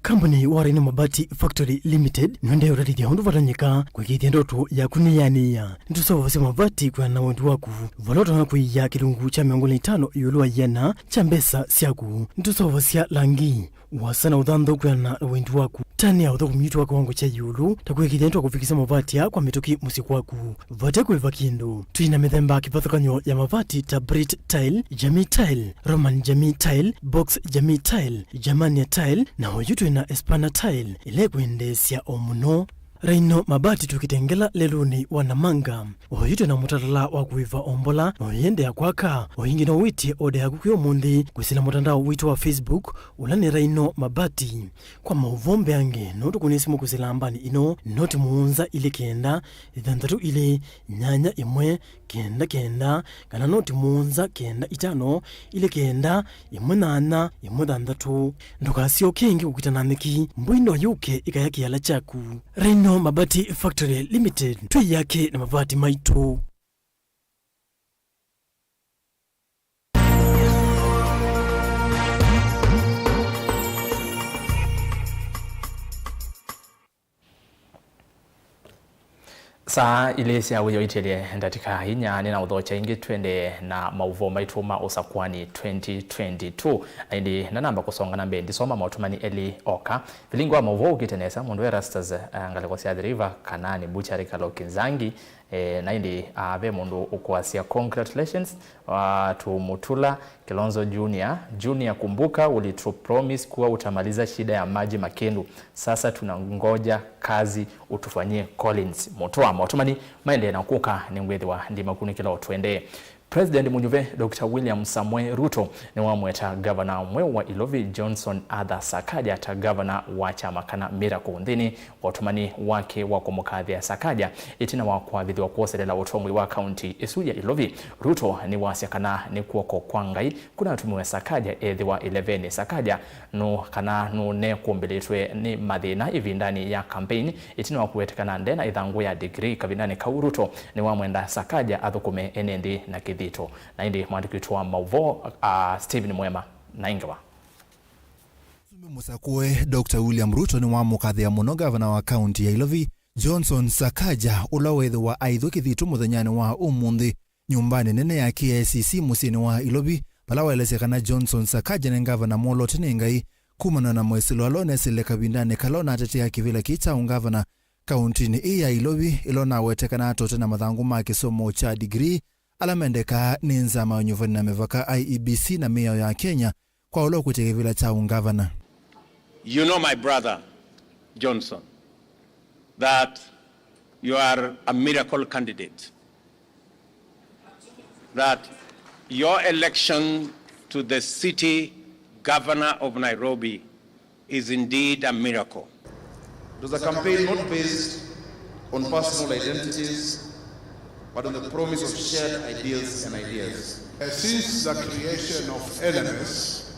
Kambuni wa Rhino Mabati Factory Limited nĩendeea ũtatĩthya ũndũ vatonyeka kũĩkĩĩthya ndoto yaku nĩyanĩĩa. Nĩtũseũvasya mavati kwĩana na wendi waku, vala ũtonya kũia kĩlungu kya mĩongo ĩlĩ na itano ĩũlũ wa ĩana kya mbesa syaku. Nĩtũseũvasya langi, ũasa na ũthanthau kwĩana na wendi waku. Tanĩa ũthũkũmi witũ wa kĩwango kya ĩũlũ, ta kwĩkĩthya nĩtwakũvikĩsya mavati aa kwa mĩtũkĩ mũsyĩ kwaku. Vate kũĩva kĩndũ. Twĩ na mĩthemba kĩvathũkany'o ya mavati ta Brit Tile, Jamii Tile, Roman Jamii Tile, Box Jamii Tile, Germania Tile, na oyu twĩ na Espana Tile, ĩla ĩkwendeesya o mũno. Rhino Mabati twĩ Kitengela lelũnĩ wa Namanga. Oyu twĩ na mũtalatala wa kũĩva o mbola, na ũyĩendeea kwaka. O ĩngĩ no wĩtye oda yaku kwĩ ũmũnthĩ kwĩsĩla mũtandao witũ wa Facebook, ũla nĩ Rhino Mabati. Kwa maũvoo mbeange, no tũkũnĩe simũ kwĩsĩla nambani ĩno, noti mũonza ilĩ kenda, ĩthanthatũ ilĩ, nyanya ĩmwe, kenda kenda, kana noti mũonza kenda itano, ilĩ kenda, ĩmwe nyanya, ĩmwe thanthatũ. Ndũkasyoke ĩngĩ kũkita na nyeki, mbũi no yũke ĩkaya kĩala kyaku. Rhino Mabati Factory Limited, twĩ yake na mavati maitũ. Saa ilĩ sya wĩoo itielye ndatĩka inya, nĩnaũthokya ĩngĩ twende na maũvoo maitũ ma Ũsakwani twenty twenty-two. Na ĩndĩ ndanamba kũsonga na mbee, ndisoma maũtũmani elĩ oka. Vilingi wa maũvoo ũkĩte nesa, mũndũ Erastus, eh, ngalĩko sya Athi River, Kanaani Butchery, Kaloki Nzangi, eh, na ĩndĩ, ah, ve mũndũ ũkwasya, "Congratulations, ah, to Mutula Kilonzo Junior. Junior, kumbuka ulitupromise kuwa utamaliza shida ya maji Makindu. Sasa tunangoja kazi utufanyie." Collins Mutua. Maũtũmani maendee na kũka, nĩngwĩthĩwa ndimakunĩkĩla o tũendee. President mũnyuve Doctor William Samoei Ruto nĩwamweta gavana mweũ wa Ilovi Johnson Arthur Sakaja ta gavana wa kyama kana Miracle nthĩnĩ wa ũtũmani wake wa kũmũkathĩa Sakaja ĩtina wa kwavĩthw'a kwoselela ũtongoi wa kaunti ĩsu ya Ilovi. Ruto nĩwasya kana nĩ kw'oko kwa Ngai kũnatũmiwe Sakaja ethĩwa ĩlevenĩ. Sakaja nũ kana nũnekũmbĩlĩtwe nĩ mathĩna ĩvindanĩ ya kampeini ĩtina wa kũweteka na ndena ĩthangũ ya degree kavindanĩ kau. Ruto nĩwamwenda Sakaja athũkũme ene nthĩ na kĩthito. Na ĩndĩ mwandĩki witũ wa maũvoo, ah, Stephen Mwema na ĩngewa. Mũsumbĩ mũsakũe Doctor William Ruto nĩwamũkathĩa mũno gavana wa kaunti ya Ilovi, Johnson Sakaja, ũla wĩthĩwa aithw'a kĩthito mũthenyanĩ wa ũmũnthĩ nyũmbanĩ nene ya K I C C mũsyĩnĩ wa Ilovi, vala waelesya kana Johnson Sakaja nĩ ngavana mwolote nĩ Ngai kumana na mwĩsĩlo ala ũnesĩle kavindanĩ kala ũnatetea kĩvĩla kĩĩ kya ũngavana kauntinĩ ĩĩ ya Ilovi, ĩla ũnawete kana atote na mathangũ ma kĩsomo kya degree ala mendekaa nĩ nzama ya ũnyuvani na mĩvaka, I E B C, na mĩao ya Kenya, kwa ũla ũkwĩtya kĩvĩla kya ũngavana. You know, my brother Johnson, that you are a miracle candidate, that your election to the city governor of Nairobi is indeed a miracle. It was a campaign not based on personal identities, but on the promise of shared ideals and ideas. Since the creation of N M S,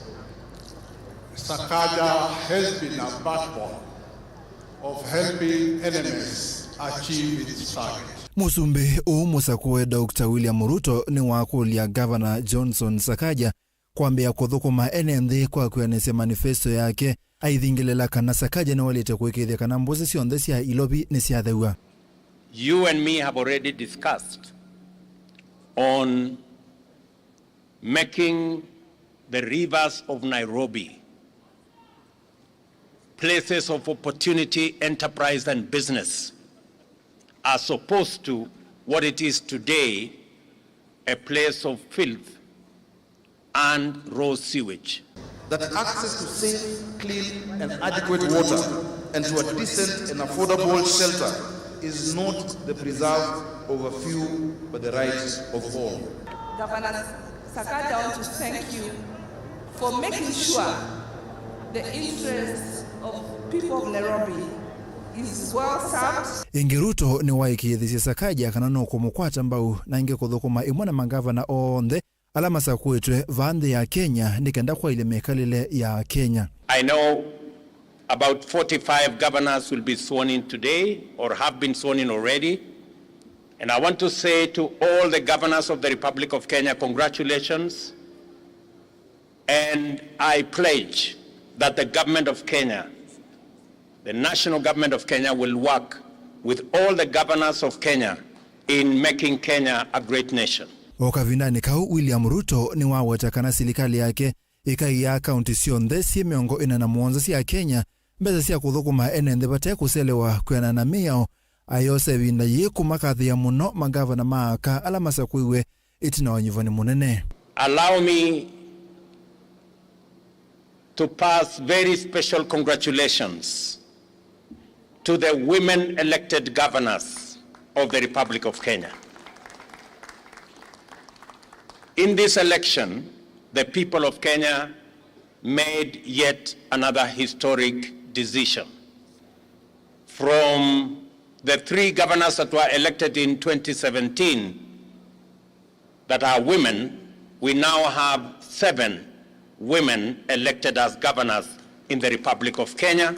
Sakaja has been a backbone of helping N M S achieve its target. Mũsumbĩ ũũ mũsakũe Doctor William Ruto nĩwakũlya Gavana Johnson Sakaja kwambĩĩa kũthũkũma ene nthĩ kwa kwĩanĩsya manifesto yake, aithingĩlĩla kana Sakaja nĩwaĩlĩte kũĩkĩĩthya kana mbũsĩ syonthe sya Ilovi nĩsyathew'a. You and me have already discussed on making the rivers of Nairobi places of opportunity, enterprise and business, as opposed to what it is today, a place of filth and raw sewage. That access to safe, clean and adequate water and to a decent and affordable shelter is not the preserve of a few but the right of all. Governor Sakaja, I want to thank you for making sure the interests of people of Nairobi is well served. Ĩngĩ Ruto nĩwaĩkĩĩthisye Sakaja kana nũkũmũkwata mbau na ĩngĩ kũthũkũma ĩmwe na mangavana onthe ala masakũĩtwe vaa nthĩ ya Kenya nĩ kenda kwaĩlya mĩkalĩle ya Kenya. I know about forty-five governors will be sworn in today or have been sworn in already. And I want to say to all the governors of the Republic of Kenya, congratulations. And I pledge that the government of Kenya, the national government of Kenya, will work with all the governors of Kenya in making Kenya a great nation. O kavindanĩ kau, William Ruto nĩwaweta kana silikalĩ yake ĩkaiaa kaunti syonthe syĩ mĩongo ĩna na mũonza sya Kenya Mbesa sya kũthũkũma ene nthĩ vate kũselewa kwĩanana na mĩao, ayoosa ĩvinda yĩĩ kũmakathĩĩa mũno mangavana ma aka ala masakũiwe ĩtina wa ũnyuvani mũnene. Allow me to pass very special congratulations to the women elected governors of the Republic of Kenya. In this election, the people of Kenya made yet another historic decision. From the three governors that were elected in twenty seventeen, that are women, we now have seven women elected as governors in the Republic of Kenya.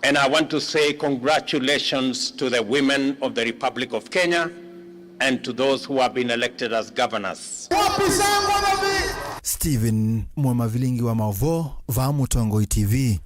And I want to say congratulations to the women of the Republic of Kenya and to those who have been elected as governors. Stephen Mwamavilingi wa Maũvoo, vaa Mũtongoi T V.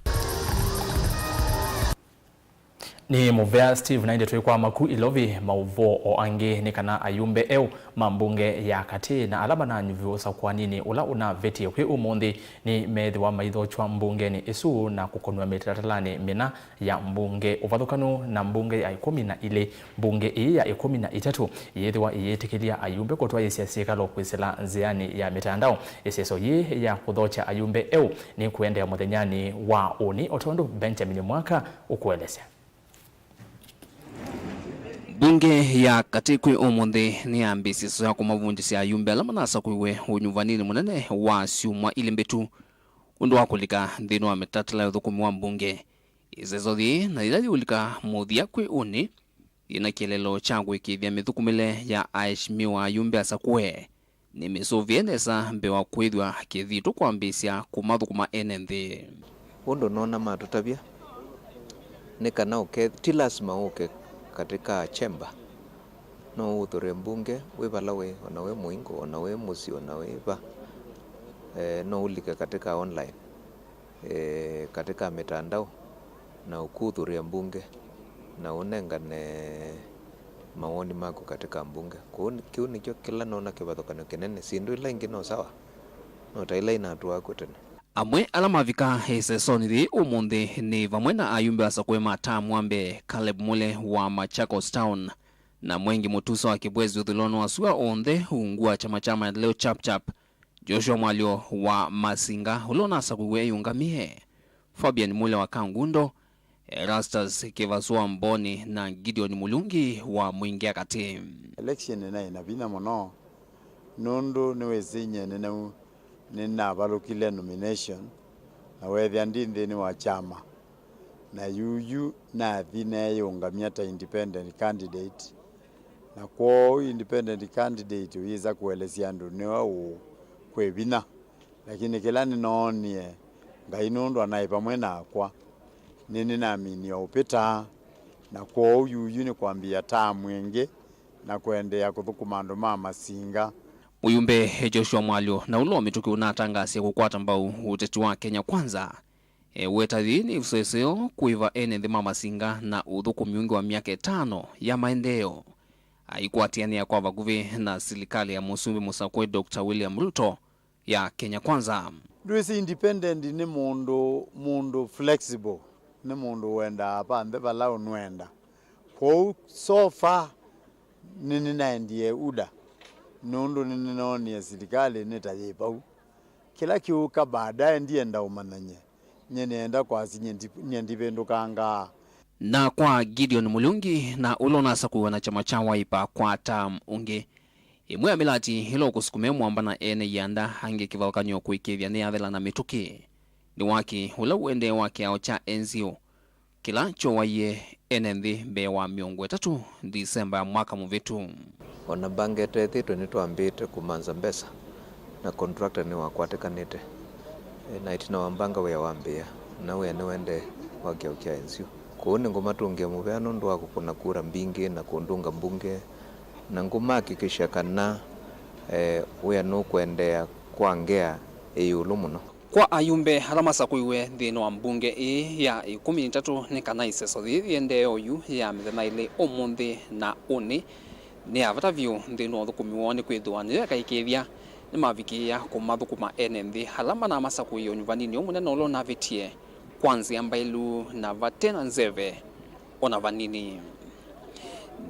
Nĩ mũvea Steve, na ĩndĩ twĩkwama ku Ilovi, maũvoo o angĩ nĩ kana ayumbe eũ ma mbunge ya katĩ na ala mananyuviwe ũsakũaninĩ ũla ũnavĩtie kwĩ ũmũnthĩ nĩmeethĩwa maithokya mbungenĩ ĩsu na kũkonw'a mĩtatalanĩ mĩna ya mbunge. Ũvathũkanu na mbunge ya ĩkũmi na ilĩ, mbunge ĩĩ ya ĩkũmi na itatũ ĩyĩthĩwa ĩyĩtĩkĩlya ayumbe kũtwaĩĩsya syĩkalo kwĩsĩla nzĩanĩ ya mĩtandao. Ĩseso yĩĩ ya kũthokya ayumbe eũ nĩkũendeea mũthenyanĩ wa ũnĩ, o tondũ Benjamin Mwaka ũkũelesya. Mbunge ya katĩ kwĩ ũmũnthĩ nĩyambĩĩsye ĩseso ya kũmavundĩsya ayumbe ala manasakũiwe ũnyuvaninĩ mũnene wa syumwa ilĩ mbĩtu ũndũ wa kũlika nthĩnĩ wa mĩtatala ya ũthũkũmi wa mbunge. Ĩseso yĩĩ na yĩla yĩũlika mũthya kwĩ ũnĩ, yĩna kĩeleelo kya kũĩkĩĩthya mĩthũkũmĩle ya aheshimiwa ayumbe asakũe nĩmĩsũvĩe nesa mbee wa kwĩthwa kĩthito kwambĩĩsya kũmathũkũma ene nthĩ. Ũndũ noona matũtavya nĩ kana ũke, ti lasima ũke katika chamber. No ũthũre mbunge wĩ vala wĩ, ona wĩ mũingo, ona wĩ mũsyĩ, ona wĩ va. Eh, no ũlike katika online, eh, katika mitandao, na ũkuthũrĩa mbunge, na ũnengane mawoni maku katika mbunge. Kũu nĩ, kĩu nĩkyo kĩla noona kĩvathũkany'o kĩnene. Syĩndũ ila ingĩ no sawa, no ta ila inatũaa kw'o tene. Amwe ala mavika ĩsesonĩ yĩĩ ũmũnthĩ nĩ vamwe na ayumbe asakũe ma tamu wa mbee, Caleb Mule wa Machakos Town, na Mwengi Mutusa wa Kibwezi ũthũĩlonĩ wa sua onthe ungu wa kyama kya Maendeleo Chap Chap, Joshua Mwalyo wa Masinga, ũla ũnasakũiwe eyũngamĩe, Fabian Mule wa Kangundo, Erastus Kĩvasũ wa Mboni, na Gideon Mulungi wa Mwingĩa Katĩ. Election nĩnaĩ na vinya mũno, nũndũ nĩwĩsĩ nyie nĩnau-, nĩnavalũkile nomination, na weethĩa ndi nthĩnĩ wa kyama. Na yuyu nathi neeyũngamya ta independent candidate, na kwoou independent candidate ũyĩsa kũelesya andũ nĩwe ũ kwĩ vinya. Lakini kĩla nĩnoonie, Ngai nũndũ anaĩ vamwe nakwa, nĩnĩnaminie ũpĩta, na kwoou yuyu nĩ kwambĩĩa taamu ĩngĩ na kũendeea kũthũkũma andũ ma Masinga. Mũyumbe Joshua Mwalyo na ũla wa mĩtũkĩ ũnatangaasya kũkwata mbau ũteti wa Kenya Kwanza. Eweta yĩĩ nĩ ĩseso kwĩva ene nthĩ ma Masinga na ũthũkũmi ũngĩ wa myaka ĩtano ya maendeeo, aikwatĩanĩa kwa vakuvĩ na silikalĩ ya Mũsumbĩ mũsakũe Doctor William Ruto ya Kenya Kwanza. Ndwĩsĩ, independent nĩ mũndũ, mũndũ flexible, nĩ mũndũ wendaa vanthe vala ũnwenda. Kwoou so far nĩnĩnaendie UDA, nũndũ nĩnĩnoonie silikalĩ nĩ ta yĩ vau. Kĩla kĩũka baadaye ndienda ũmanyany'e. Nyie nĩenda kwasya nyie ndi-, nyie ndivĩndũkangaa. Na kwa Gideon Mulungi, na ũla ũnasakũiwa na kyama kya Wiper kwa term ũngĩ, ĩmwe ya mĩlati ĩla ũkũsukumĩa mwamba na ene ianda angĩ kĩvathũkany'o kũĩkĩĩthya nĩyathela na mĩtũkĩ, nĩ waki ũla ũendee wa kĩao kya N Z U kĩla kyowaie ene nthĩ mbee wa mĩongo ĩtatũ Ndisemba ya mwaka mũvĩtu. O na mbanga ĩtethĩtwe, nĩtwambĩĩte kũmanza mbesa, na contractor nĩwakwatĩkanĩte. E, na ĩtina wa mbanga wĩa wambĩĩa, na wĩa nĩwaendee wa kĩao kya N Z U. Kwoou nĩngũmatũngĩa mũvea nũndũ wa kũkũna kura mbingĩ na kũndũnga mbunge, na ngũmahakikisha kana, e, wĩa nũkũendeea kwa ngea ĩ ĩũlũ mũno. Kwa ayumbe ala masakũiwe nthĩnĩ wa mbunge ĩĩ ya ĩkũmi na itatũ nĩ kana ĩseso yĩĩ yĩendee oyu ya mĩthenya ĩlĩ, ũmũnthĩ na ũnĩ, nĩ ya vata vyũ nthĩnĩ wa ũthũkũmi woo, nĩkwĩthĩwa nĩyo ĩkaĩkĩĩthya nĩmavikĩĩa kũmathũkũma ene nthĩ ala manamasakũie ũnyuvaninĩ ũũ mũnene ũla ũnavĩtie kwa nzĩa mbaĩlu na vate na nzeve o na vanini.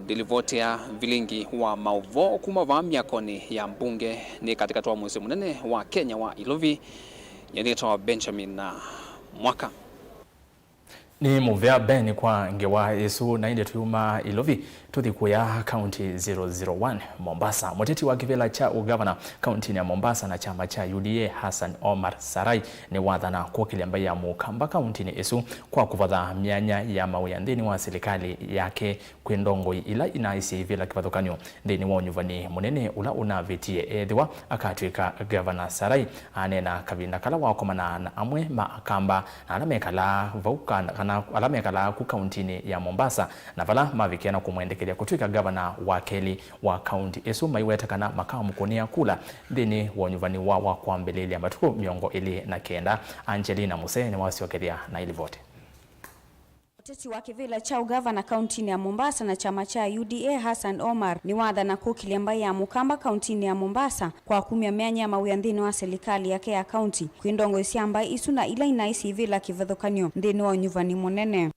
Ndilivotea vilingi wa maũvoo kuma vaa myakonĩ ya mbunge nĩ katĩkatĩ wa mũsyĩ mũnene wa Kenya wa Ilovi, nĩtawa Benjamin na Mwaka. Nĩ mũvea Ben kwa ngewa ĩsu, na ĩndĩ tũyuma Ilovi tũthi kũya kaunti zero zero one, Mombasa. Mũteti wa kĩvĩla kya ũgavana kauntinĩ ya Mombasa na kyama kya U D A, Hassan Omar Sarai, nĩwathana kũkĩlya mbaĩ ya Mũkamba kauntinĩ ĩsu kwa kũvatha myanya ya mawĩa nthĩnĩ wa silikalĩ yake kwĩ ndongoi ila inaaisye ivĩla kĩvathũkany'o nthĩnĩ wa ũnyuvani mũnene ũla ũnavĩtie ethĩwa akatw'ĩka gavana. Sarai aneena kavinda kala wakomana na amwe ma Akamba na ala mekalaa vau kana, kana ala mekalaa ku kauntinĩ ya Mombasa, na vala mavikie na kũmwendekethya kũtw'ĩka gavana wa kelĩ wa kaunti ĩsu, maiweta kana makamũkũnĩa kula nthĩnĩ wa ũnyuvani wa, wa kwambĩlĩlya matukũ mĩongo ĩlĩ na kenda. Angelina Musee nĩwasyokethya na ĩlivoti. Mũteti wa kĩvĩla kya ũgavana kauntinĩ ya Mombasa na kyama kya U D A, Hassan Omar, nĩwathana kũkĩlya mbaĩ ya Mũkamba kauntinĩ ya Mombasa kwa kumya myanya ya mawĩa nthĩnĩ wa silikalĩ yake ya kaunti kwĩ ndongoi sya mbaĩ isu na ila inaisye ivĩla kĩvathũkany'o nthĩnĩ wa ũnyuvani mũnene.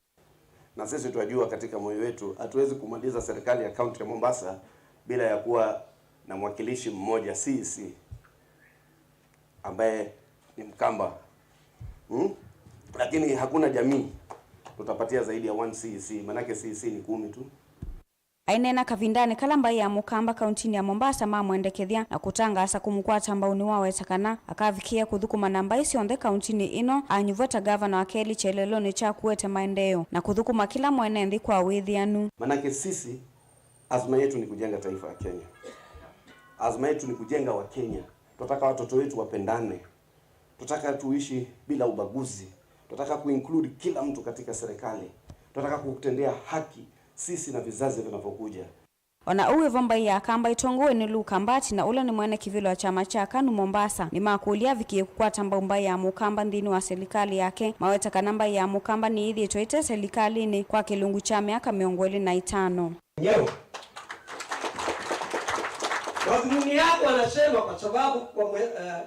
Na sisi twajua katika moyo wetu, hatuwezi kumaliza serikali ya kaunti ya Mombasa bila ya kuwa na mwakilishi mmoja C E C ambaye ni Mkamba. Hmm? Lakini hakuna jamii tutapatia zaidi ya one C E C, manake C E C ni kumi tu. Aineena kavindanĩ kala mbaĩ ya Mũkamba kauntinĩ ya Mombasa mamwendekethya na kũtangaasa kũmũkwata mbau, nĩwaweta kana akavikĩĩa kũthũkũma na mbaĩ syonthe kauntinĩ ĩno anyuvwa ta gavana wa kelĩ kyelelonĩ kya kũete maendeeo na kũthũkũma kĩla mwene nthĩ kwa wĩthĩanu. Manake sisi, azma yetu ni kujenga taifa ya Kenya. Azma yetu ni kujenga wa Kenya. Tunataka watoto wetu wapendane. Tunataka tuishi bila ubaguzi. Tunataka kuinclude kila mtu katika serikali. Tunataka kutendea haki sisi na vizazi vinavyokuja. O na ũu wĩ vo, mbaĩ ya Akamba ĩtongoew'e nĩ Luke Ambati, na ũla nĩ mwene kĩvĩla wa kyama kya KANU Mombasa, nĩmakũlya avikĩe kũkwata mbau mbaĩ ya Mũkamba nthĩnĩ wa silikalĩ yake, maweta kana mbaĩ ya Mũkamba nĩyĩthĩĩtwe ĩte silikalĩnĩ kwa kĩlungu kya myaka mĩongo ĩlĩ na ĩtano. Nyau. Madhumuni yako anasema kwa sababu kwa mwe-, eh,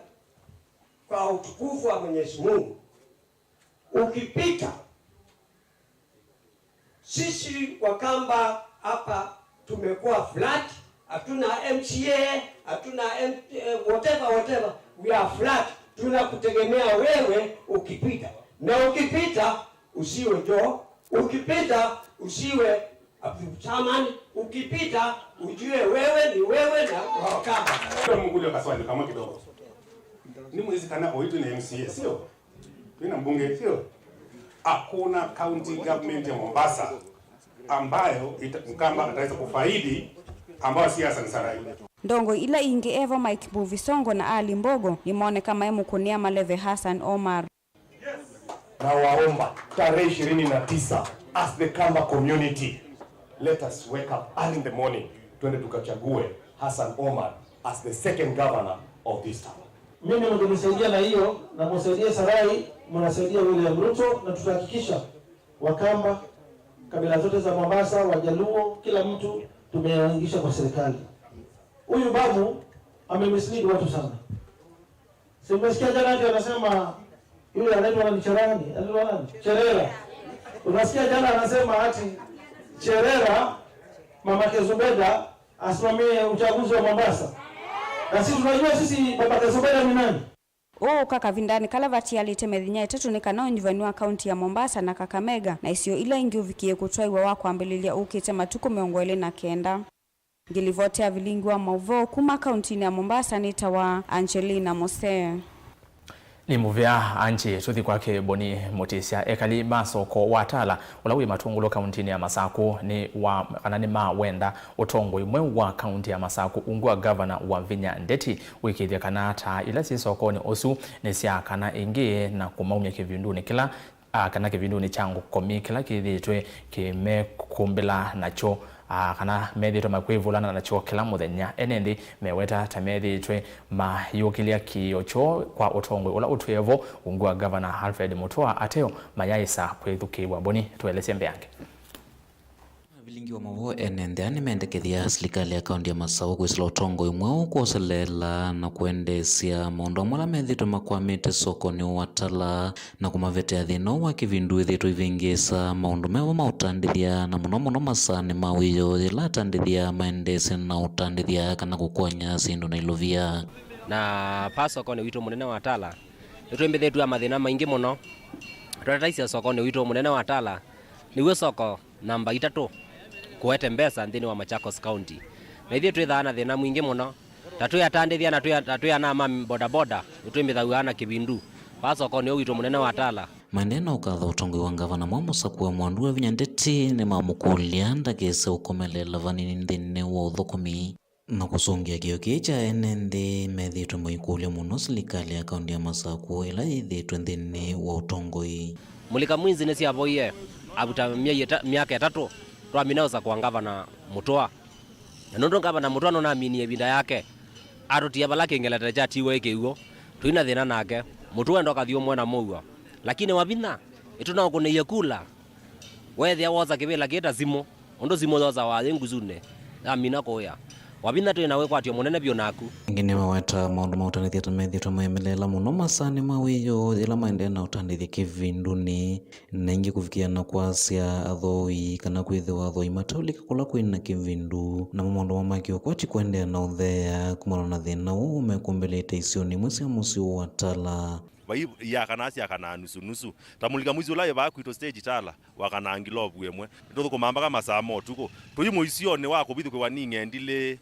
kwa utukufu wa Mwenyezi Mungu. Ukipita, sisi Wakamba hapa tumekuwa flat, hatuna M C A, hatuna M-, eh, whatever, whatever, we are flat. Tunakutegemea wewe ukipita. Na ukipita, usiwe Joho, ukipita, usiwe Abdul Chaman, ukipita, ujue wewe ni wewe na Wakamba. Kwa mkulio kaswali kama kidogo. Ni mwezi kana oitu ni M C A, sio? Twina mbunge, sio? Hakuna county government ya Mombasa ambayo ita-, Mkamba ataweza kufaidi ambayo si Hassan Sarai. Ndongoi ila ingĩ evo Mike Mbuvi Songo na Ali Mbogo nĩmoneka maimũkũnĩa maleve Hassan Omar. Nawaomba, tarehe ishirini na tisa, as the Kamba community, let us wake up early in the morning, twende tukachague Hassan Omar as the second governor of this town. Mimi mkinisaidia na hiyo, na msaidie Sarai, mnasaidia William Ruto, na tutahakikisha Wakamba, kabila zote za Mombasa, Wajaluo, kila mtu tumewaingisha kwa serikali. Huyu babu amemislead watu sana. Si umesikia jana ati anasema yule anaitwa nani, Cherani? Anaitwa nani? Cherera. Unasikia jana anasema ati Cherera, mamake Zubeda, asimamie uchaguzi wa Mombasa. Na sisi tunajua sisi babake Zubeda ni nani? Ũũ ũka kavindanĩ kala vatialĩte mĩthenya ĩtatũ nĩ kana ũnyuvani wa kaunti ya Mombasa na Kakamega na isio ila ingĩ ũvikĩe kũtwaiwa wa kwambĩlĩlya ũkĩte matukũ mĩongo ĩlĩ na kenda. Ngĩlivotea vilingi wa maũvoo kuma kauntinĩ ya Mombasa nĩtawa Angelina Musee. Nĩ mũvea Angie, tũthi kwake Boni Mũtĩsya. Ekali ma soko wa Tala, ũla wĩ Matũngũlũ kauntinĩ ya Masakũ, nĩ wa, kana nĩ ma wenda ũtongoi mweũ wa kaunti ya Masakũ ungu wa gavana Wavinya Ndeti wĩkĩĩthye kana taa ila syĩ sokonĩ ũsu nĩ sya kana ĩngĩ na kũmaumya kĩvindunĩ kĩla a, kana kĩvindunĩ kya ngũkũmi kĩla kĩthĩĩtwe kĩmekũmbĩla nakyo, a, kana methĩĩtwe makwĩvũlana nakyo kĩla mũthenya. Ene nthĩ meweta ta methĩĩtwe mayũkĩlya kĩĩo kyoo kwa ũtongoi ũla ũtwĩe vo ungu wa Gavana Alfred Mutua ateo mayaĩsa kwĩthukĩĩw'a. Boni, tũelesye mbeange. Lingi wa mavoo, ene nthĩ aa nĩmendekethya silikalĩ ya kaũntĩ ya Masaku kwĩsĩla ũtongoi mweũ kwoseleela na kũendeesya maũndũ amwe ala methĩĩtwe makwamĩte sokonĩ wa Tala na kũmavetea thĩna ũũ wa kĩvindu ĩthĩĩtwe ivĩngĩĩsa maũndũ me vo ma ũtandĩthya, na mũno mũno masaanĩ ma wĩoo, yĩla atandĩthya maendeesye na ũtandĩthya kana kũkonya syĩndũ na ilovia. Na pa sokonĩ witũ mũnene wa Tala, nĩtwĩmbĩthĩtw'e mathĩna maingĩ mũno. Twatataisye sokonĩ witũ mũnene wa Tala, nĩw'o soko namba itatũ kũete mbesa nthĩnĩ wa Machakos County. Na ithyĩ twĩthaa na thĩna mwingĩ mũno, ta twĩ atandĩthya na twĩ, ta twĩ ana ma bodaboda, nĩtwĩmbĩthaw'a na kĩvindu vaa sokonĩ ũũ witũ mũnene wa Tala. Maendee na ũkatha ũtongoi wa ngavana mwa mũsakũe mwandu wa vinya Ndeti nĩmamũkũlya ndakese ũkomeleela vanini nthĩnĩ wa ũthũkũmi. Na kũsũngĩa kĩo kĩĩ kya ene nthĩ methĩĩtwe maikũlya mũno silikalĩ ya kaũntĩ ya Masaku ĩla yĩthĩĩtwe nthĩnĩ wa ũtongoi. Mulika Mwizi nĩsyavoie avuta myei ĩta-, myaka ĩtatũ, twamina ũsakũa ngavana Mũtũa. Na nũndũ ngavana Mũtũa nũnaminie ĩvinda yake, atũtia vala kĩngelete kyatiwe kĩw'ũ, tũina thĩna nake. Mũtũa enda ũkathiũmwe na mũuo. Lakini Wavinya, ĩtũnaũkũnĩie kula. Weethĩa wosa kĩvĩla kĩĩ ta simũ, ũndũ simũ yosawa yĩ ngusunĩ, yamina kũĩa. Wavinya twĩ na wĩkwatyo mũnene vyũ naku. Angĩ nĩmaweta maũndũ ma ũtandĩthya ta methĩĩtwe maemeleela mũno masaanĩ ma wĩoo yĩla maendee na ũtandĩthya kĩvindunĩ, na ingĩ kũvikĩa na kwasya athoi kana kwĩthĩwa athoi mateũlika kũla kwĩ na kĩvindu, namo maũndũ ma makĩũkwati kũendeea na ũtheea kumana na thĩna ũũ mekũmbĩlĩte isionĩ imwe sya mũsyĩ wa Tala. Vai iakana syakanaa nusu nusu. Ta Mulika Mwizi ũla wĩ vaa kwitũ stage Tala, wakanaa ngilovu ĩmwe. Nĩtũthũkũmaa mpaka masaa ma ũtukũ. Tũi mũisyonĩ wa kũvithũkĩwa nĩ ing'endilĩ,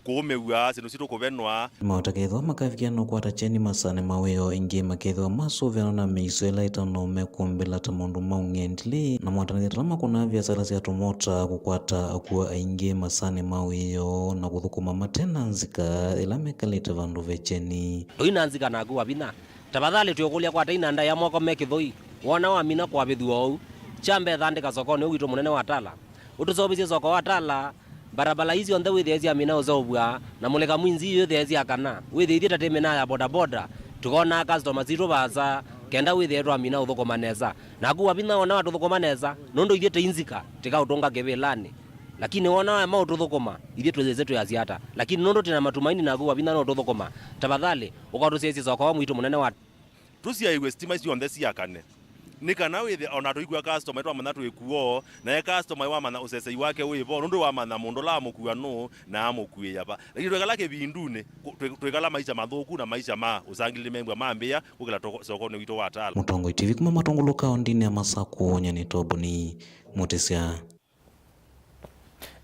kũũmĩw'a, syĩndũ sitũ kũvenwa. Maũta kethĩwa makavikĩa na ũkwata kyeni masaanĩ ma wĩoo, ĩngĩ makethĩwa masũvĩana na mĩisyo ĩla ĩtano mekũmbĩla ta maũndũ ma ũng'endilĩ, na mwatanĩthya tala makũnaa viasala sya tũmota, kũkwata akw'ũ aingĩ masaanĩ ma wĩoo, na kũthũkũma mate na nzika ĩla mekalĩte vandũ ve kyeni. Tũi na nzika naku Wavinya. Tafadhali twĩũkũlya kwa tei na ndaĩa moko me kĩthũi. Wona wamina kũavĩthw'a ũu, kya mbee thandĩka sokonĩ ũũ witũ mũnene wa Tala. Ũtũseũvĩsye soko wa Tala, barabara ii syonthe wĩthĩe syamina ũseũvw'a, na Mulika Mwizi yĩthĩe syakana. Wĩthĩe ithyĩ ta tĩmĩnaa ya bodaboda, tũkonaa customer sitũ vaasa, kenda wĩthĩe twamina ũthũkũma nesa. Naku Wavinya wona watũthũkũma nesa, nũndũ ithyĩ tei nzika, tĩkaũtũnga kĩvĩlanĩ. Lakini wona waema ũtũthũkũma, ithyĩ twĩsĩsĩ twĩasya ata? Lakini nũndũ twĩ na matumaini naku Wavinya nũũtũthũkũma, tafadhali, ũka ũtũsyaĩsye soko wa mwitũ mũnene wa. Tũsyaĩw'e sitima syonthe syakane. Nĩ kana wĩthĩe o na tũikw'a customer twamanya twĩ kuo, na e customer wamanya ũsesei wake wĩ vo, nũndũ wamanya mũndũ ũla amũkua nũũ, na amũkuĩĩa va. Lakini twekala kĩvindunĩ, kũ-, twĩ-, twĩkala maisha mathũku na maisha ma ũsangĩlĩli membwa mambĩĩa kũkĩla toko-, sokonĩ witũ wa Tala. Mũtongoi T V kuma Matũngũlũ kaũntĩnĩ ya Masaku, nyie nĩ Toboni Mũtĩsya.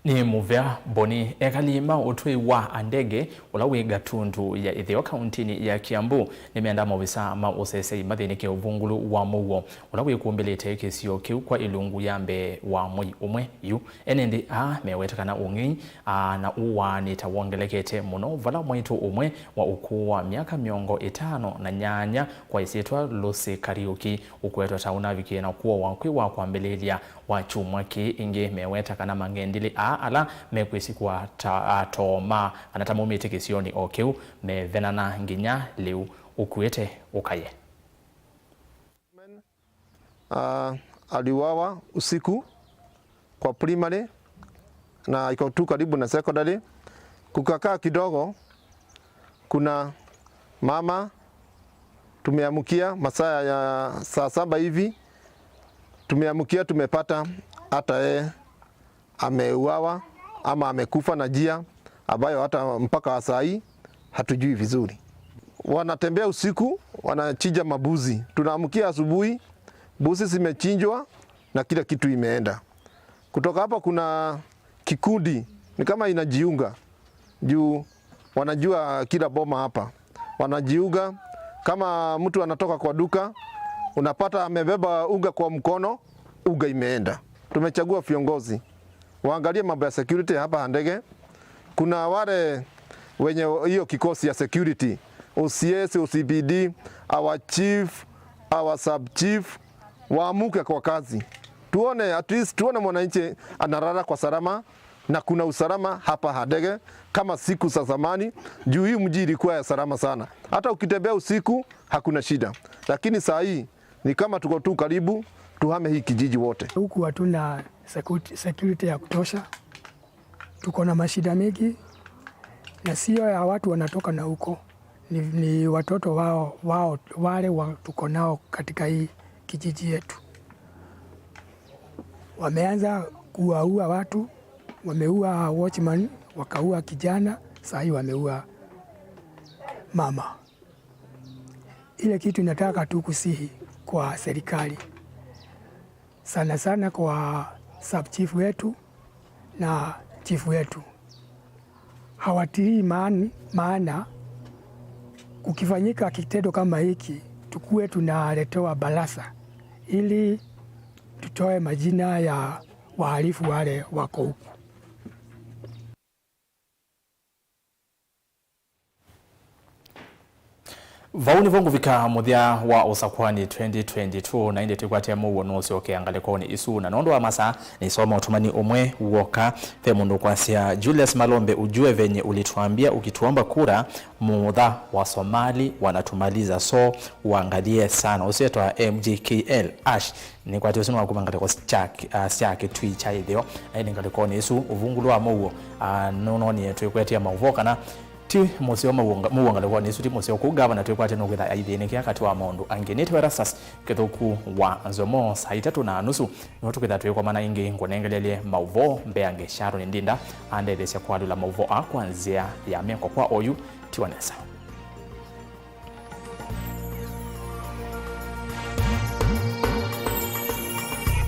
Nĩ mũvea Boni. Ekali ma ũtũi wa Andege, ũla wĩ Gatundu ya ĩtheo kaũntĩnĩ ya Kiambu, nĩmenda maovisa ma ũsesei mathĩnĩke ũvungũlu wa mũuo ũla wĩkumbĩlĩte kĩsio kĩu kwa ĩlungu ya mbee wa mwei ũmwe yu. Ene nthĩ aa meweta kana ũng'ei, aa, na ũwaanĩta wongelekete mũno, vala mwaitũ ũmwe wa ũkũũ wa myaka mĩongo ĩtano na nyanya kwa ĩsyĩtwa Lucy Kariuki ũkwetwa ta ũnavikie na kũowa kwĩ wa kwambĩlĩlya wa kyumwa kĩĩ. Ĩngĩ meweta kana mang'endilĩ aa ala mekwĩsĩkwa ta atoomaa kana ta maumĩte kĩsionĩ o kĩu mevenana nginya lĩu. Ũkuĩte ũkaye. Ah, aliuawa usiku kwa primary na iko tu karibu na secondary. Kukakaa kidogo, kuna mama tumeamkia masaa ya saa saba hivi, tumeamkia tumepata hata yeye ameuawa ama amekufa na njia ambayo hata mpaka saa hii hatujui vizuri. Wanatembea usiku, wanachinja mabuzi. Tunaamkia asubuhi, mbuzi zimechinjwa na kila kitu imeenda. Kutoka hapa kuna kikundi, ni kama inajiunga, juu wanajua kila boma hapa. Wanajiunga, kama mtu anatoka kwa duka, unapata amebeba unga kwa mkono, unga imeenda. Tumechagua viongozi waangalie mambo ya security hapa Handege. Kuna wale wenye hiyo kikosi ya security, O C S, O C P D, our chief, our sub chief, waamuke kwa kazi. Tuone, at least tuone mwananchi analala kwa salama na kuna usalama hapa Handege kama siku za zamani, juu hii mji ilikuwa ya salama sana. Hata ukitembea usiku, hakuna shida. Lakini saa hii, ni kama tuko tu karibu, Tuhame hii kijiji wote. Huku hatuna security, security ya kutosha. Tuko na mashida mengi, na sio ya watu wanatoka na huko, ni, ni watoto wao, wao wale wa, tuko nao katika hii kijiji yetu. Wameanza kuwaua watu, wameua watchman, wakaua kijana, saa hii wameua mama. Ile kitu nataka tu kusihi kwa serikali, sana sana kwa sub chief wetu na chief wetu, hawatilii maani-, maana kukifanyika kitendo kama hiki, tukue tunaletewa baraza ili tutoe majina ya wahalifu wale wako huku. Vau nĩvo ngũvika mũthya wa ũsakwani twenty twenty-two, na ĩndĩ twĩkwatĩa mũuo nũũsyokea ngalĩkonĩ ĩsu. Na nũndũ wa masaa, nĩsoma ũtũmani ũmwe w'oka. Ve mũndũ ũkwasya, Julius Malombe, ujue venye ulituambia ukituomba kura, muudha wa Somali wanatumaliza, so uangalie sana. Ũsu etwa M G K L Ash. Nĩkwatĩ ũsu nĩ wa kuma ngalĩko sya, uh, sya Kĩtui kya ĩtheo. Na ĩndĩ ngalĩkonĩ ĩsu, ũvungũlo wa mũuo, uh, nũnoonie twĩkwetya maũvoo kana ti mũseo mauo nga-, mũuo ngalĩkonĩ ĩsu ti mũseo kũu ngavana twĩkwatĩ nũkwĩtha aithĩnĩkĩa katĩ wa maũndũ angĩ. Nĩtawa Erastus Kĩthũku wa Nzomo. Saa itatũ na nusu nĩvo tũkwĩtha twĩkomana ĩngĩ ngũnengelelye maũvoo mbeange. Sharon Ndinda andetheesya kũalyũla maũvoo aa kwa nzĩa ya meko kwa oyu. Tiwa nesa.